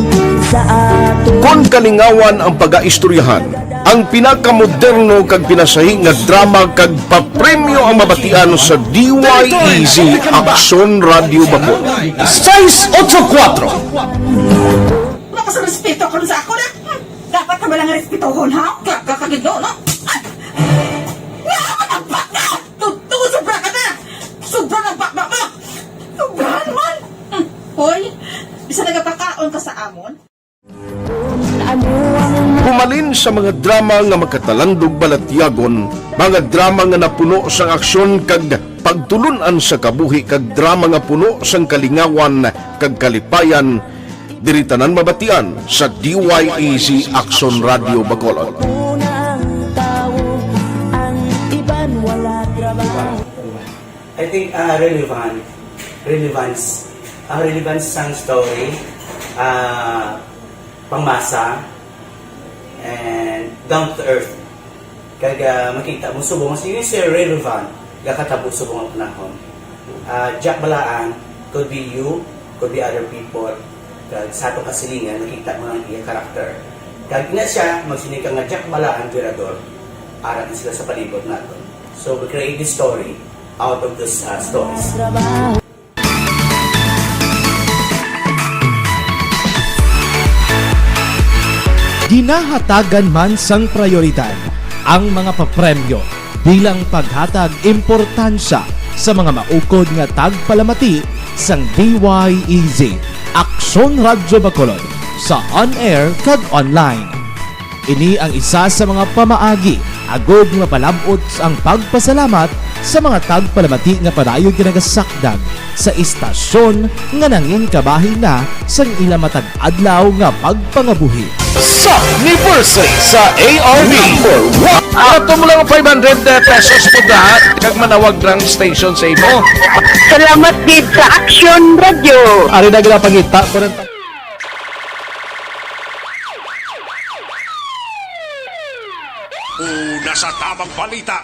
sa ato. Kon kalingawan ang pagaistoryahan, ang pinakamoderno kag pinasahi nga drama kag papremyo ang mabatian sa D Y E Z Aksyon Radio Bacol. Sais otso kuwatro. Wala ka sa respeto karon sa ako na. Hmm. Dapat ka ba lang respetohon, ha? Ka, ka, kagindo, no? Ay! Nga ka nagbaka! Tuto, sobra ka na! Sobra na ba, ba, ba? Sobrahan man! Hmm. Hoy, bisa nagapakaon ka sa amon? Humalin sa mga drama nga makatalandog balatyagon, mga drama nga napuno sang aksyon kag pagtulun-an sa kabuhi kag drama nga puno sang kalingawan kag kalipayan, diri tanan mabatian sa D Y E Z Aksyon Radio Bacolod. I think uh, relevant, relevance, ang relevance sang story, uh, pangmasa, and down to earth. Kag uh, makita mo subong, sige, sir, relevant, gakatabo subong ang panahon. Uh, Jack Balaan, could be you, could be other people. Kag sa atong kasilingan, makita mo ang iya karakter. Kag ina siya, magsiling ka nga Jack Balaan, Virador, ara na sila sa palibot naton. So, we create this story out of those uh, stories. Ginahatagan man sang prayoridad ang mga papremyo bilang paghatag importansya sa mga maukod nga tagpalamati sang D Y E Z Aksyon Radyo Bacolod sa on-air kag online. Ini ang isa sa mga pamaagi agud nga mapalab-ot ang pagpasalamat sa mga tagpalamati nga padayon ginagasakdag sa istasyon nga nangin kabahin na sang ila matag adlaw nga pagpangabuhi. Sa anniversary sa A R V. Number one. Ato mo lang five hundred pesos po da, kag manawag lang station sa imo. Salamat gid sa Action Radio. Ari na gila pangita, kurenta. Una sa tamang balita,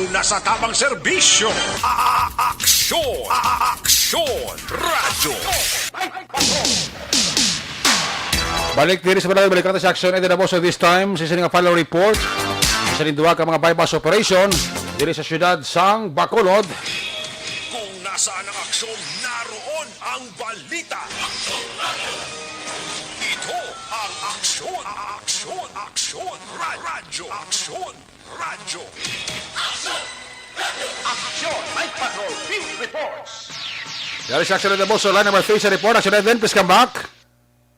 una sa tamang serbisyo. A-, a-, aksyon, a-, a-, aksyon, radyo. Balik diri sa Balay, balik natin sa aksyon. Ito na po, so this time, sa sining follow report sa duha ka mga buy-bust operation diri sa siyudad sang Bacolod. Kung nasaan ang aksyon, naroon ang balita. Ito ang aksyon, aksyon, aksyon, ra-, radyo, aksyon, radyo. Action! Night Patrol Field Reports! There is actually the boss. So, line number three sa report. Action Edwin, please come back.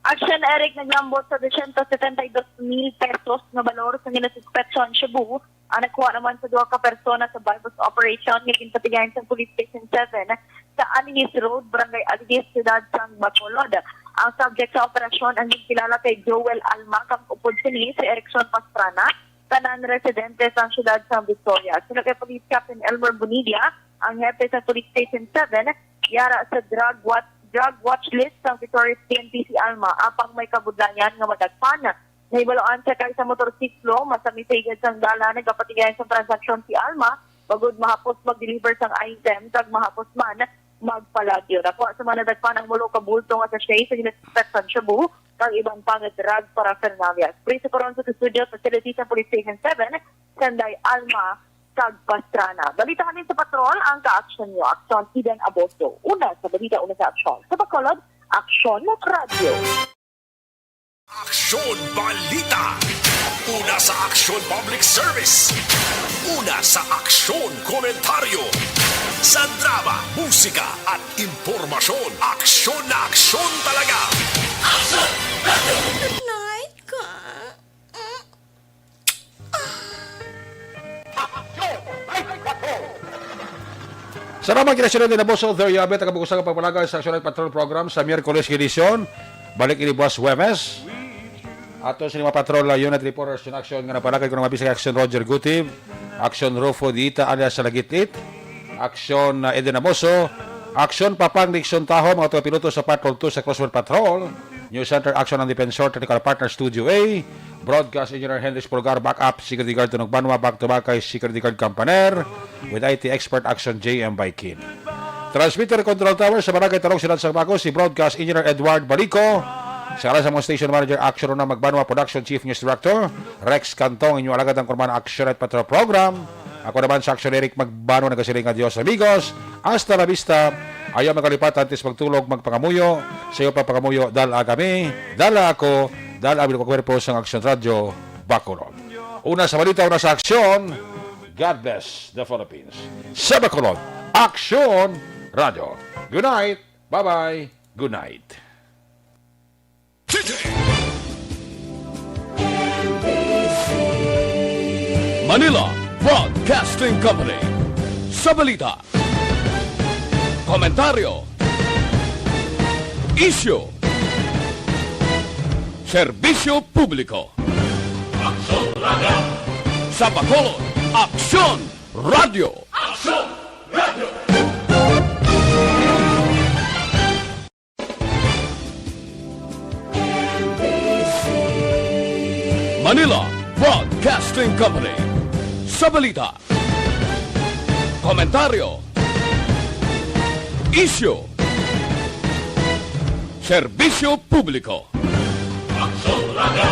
Action Eric, naglambot sa dosyentos setenta y dos mil pesos nga balor sa ginasuspetsahan shabu ang nakuha naman sa duha ka persona sa buy-bust operation nga ginpatigayon sa Police Station seven sa Alihis Road, Barangay Alihis, Siyudad sang Bacolod. Ang subject sa operasyon ang ginkilala kay Joel Alma, kag upod sini si Erickson Pastrana, tanan residente sang siyudad sang Victoria. Suno kay Police Captain Elmer Bonidia, ang hepe sa Police Station seven, yara sa drug watch, drug watch list sang Victoria's P N P si Alma, apang may kabudlayan nga madagpan. Nahibaluan sakay sa motorsiklo, masami sa higad sang dalan, nagapatigayon sang transaksyon si Alma, bangod mahapos mag-deliver sang item, kag mahapos man magpalagyo. Nakuha sa mga nadagpan ang mulo ka bulto nga sachet sa ginasuspetsahan shabu, kag iban pa nga drug paraphernalia. Preso karon sa custodial facility sa Police Station seven, sanday Alma kag Pastrana. Balita halin sa patrol, ang kaaksyon nyo, Aksyon Eden Aboso. Una sa balita, una sa aksyon. Sa Bacolod, Aksyon Radyo. Aksyon Balita. Una sa aksyon public service. Una sa aksyon komentaryo. Sa drama, musika at impormasyon, aksyon na aksyon talaga. Good night, ka. Salamat kina Sir Eddie Naboso, There You Have It, ang kabug-os nga pagpalagay sa Aksyon Night Patrol program sa Miyerkules nga edisyon. Balik ini buwas Huwebes. Ato sa mga patrol, uh, unit reporters in action nga napalagay ko ng mabisag Aksyon Roger Gutib, Aksyon Rufo Diita alias Salagit-it, Aksyon, uh, Eden Amoso, Aksyon Papang Nixon Taho, mga taga piloto sa Patrol two sa Crossfire Patrol, News Center Action ang Defensor, Technical Partner Studio A, Broadcast Engineer Henry Spolgar, Backup Security Guard Tunog Banwa, back to back kay Security Guard Campaner, with I T expert Action J M Baikin. Transmitter Control Tower sa Barangay Talong, Siyudad sang Bacos, si Broadcast Engineer Edward Balico. Sa ngalan sa mga Station Manager, Action Una Magbanwa, Production Chief, News Director Rex Cantong, inyo alagad ang kurman Action at Patrol Program. Ako naman sa Action, Eric Magbanwa, nagasiling nga Dios amigos. Hasta la vista. Ayaw magkalipat, antes magtulog, magpangamuyo. Sa iyo pa pangamuyo, dala kami, dala ako, dala ang kwerpo sang Action Radio Bacolod. Una sa balita, una sa aksyon. God bless the Philippines. Sa Bacolod, Aksyon Radio. Good night. Bye-bye. Good night. Manila Broadcasting Company. Sa balita, komentaryo, isyu, serbisyo publiko. Aksyon Radio. Sa Bacolod, Aksyon Radio. Aksyon Radio. Manila Broadcasting Company. Sa balita, komentaryo, isyu, serbisyo publiko. Aksyon Radio.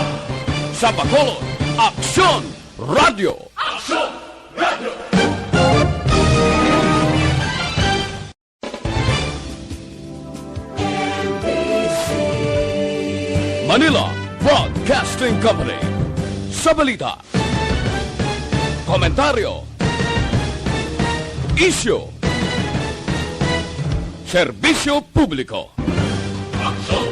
Sa Bacolod, Aksyon Radio. Aksyon Radio. Manila Broadcasting Company. Sa balita, komentaryo, isyu, serbisyo publiko.